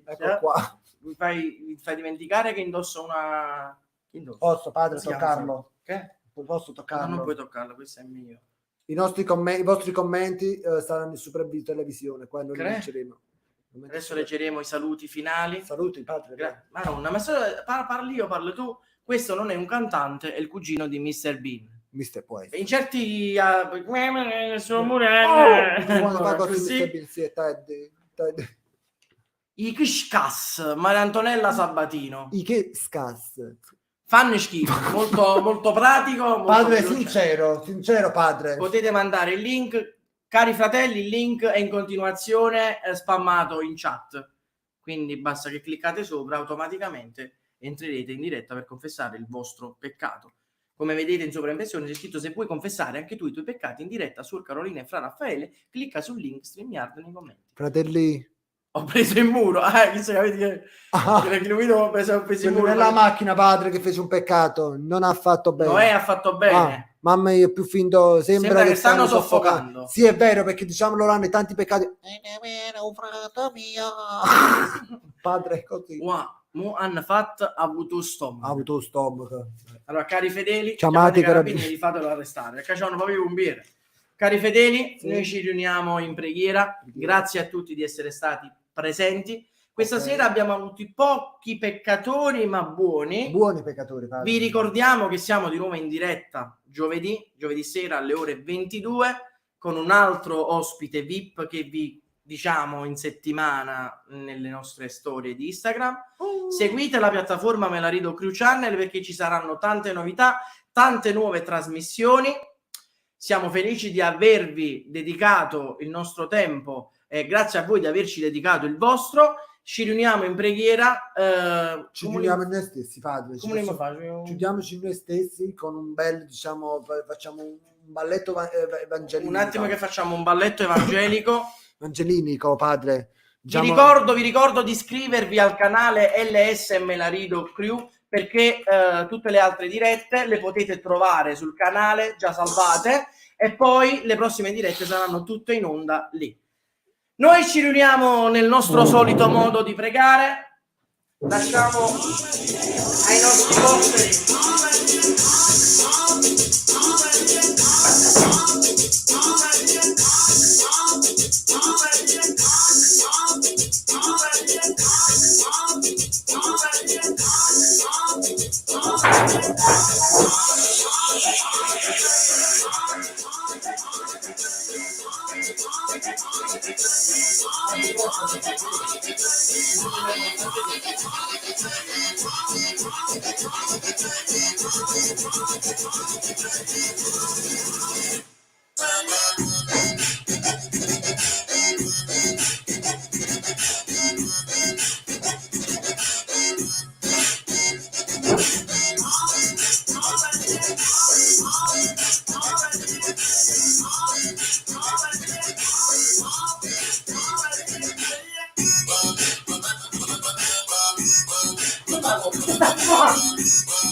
Ecco
qua.
Mi fai, mi fai dimenticare che indosso una... che Indosso?
Posso, padre,
Si chiama?
toccarlo?
Che?
Posso toccarlo?
No, non puoi toccarlo, questo è mio.
I, nostri i vostri commenti saranno in sopravviso televisione, qua noi li
Cre?
leggeremo.
Adesso leggeremo i saluti finali.
Saluti, padre.
Madonna, ma se parli io, parlo tu. Questo non è un cantante, è il cugino di Mr. Bean.
Mr. Può
In certi... suo
Oh, quando fa così
così.
Mr. Bean, sì, è Ted, Ted.
I Kishkas, Maria Antonella Sabatino.
I che scas.
Fanno schifo, molto, molto pratico. Molto
Padre
veloce.
sincero, sincero padre.
Potete mandare il link, cari fratelli, il link è in continuazione spammato in chat. Quindi basta che cliccate sopra, automaticamente entrerete in diretta per confessare il vostro peccato. Come vedete in sovraimpressione c'è scritto se vuoi confessare anche tu i tuoi peccati in diretta su Carolina e Fra Raffaele, clicca sul link StreamYard nei commenti.
Fratelli,
Ho preso il muro, eh, chissà, capite che che lui ho preso il
quello
muro.
nella macchina padre che fece un peccato, non ha fatto bene.
Noè ha fatto bene.
Ah. Mamma mia, è più finto, sembra,
Sembra che stanno soffocando.
Sì, è vero, perché diciamo loro hanno tanti peccati. Padre, è così.
Wow, mo hanno fatto ha avuto stomaco.
Ha avuto stomaco.
Allora, cari fedeli,
Chiamate
chiamate
i
i carabinieri, fatelo arrestare, perché c'hanno proprio i pompieri. Cari fedeli, noi ci riuniamo in preghiera. Grazie a tutti di essere stati presenti. Questa sera abbiamo avuto pochi peccatori, ma buoni.
Buoni peccatori, padre.
Vi ricordiamo che siamo di nuovo in diretta giovedì, giovedì sera alle ore 22 con un altro ospite VIP che vi diciamo in settimana nelle nostre storie di Instagram. Seguite la piattaforma Me la rido Crew Channel perché ci saranno tante novità, tante nuove trasmissioni. Siamo felici di avervi dedicato il nostro tempo e grazie a voi di averci dedicato il vostro. Ci riuniamo in preghiera.
Ci chiudiamo noi stessi, padre. Ci
come vogliamo
facciamo- Chiudiamoci noi stessi con un bel, diciamo, facciamo un balletto evangelico.
Un attimo che facciamo un balletto evangelico.
Evangelinico, padre.
Vi
Diciamo-
ricordo, vi ricordo di iscrivervi al canale LSM Larido Crew perché tutte le altre dirette le potete trovare sul canale già salvate e poi le prossime dirette saranno tutte in onda lì. Noi ci riuniamo nel nostro solito modo di pregare. Lasciamo ai nostri posteri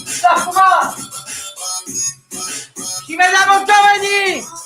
Sta fumando! Ci vediamo giovedì!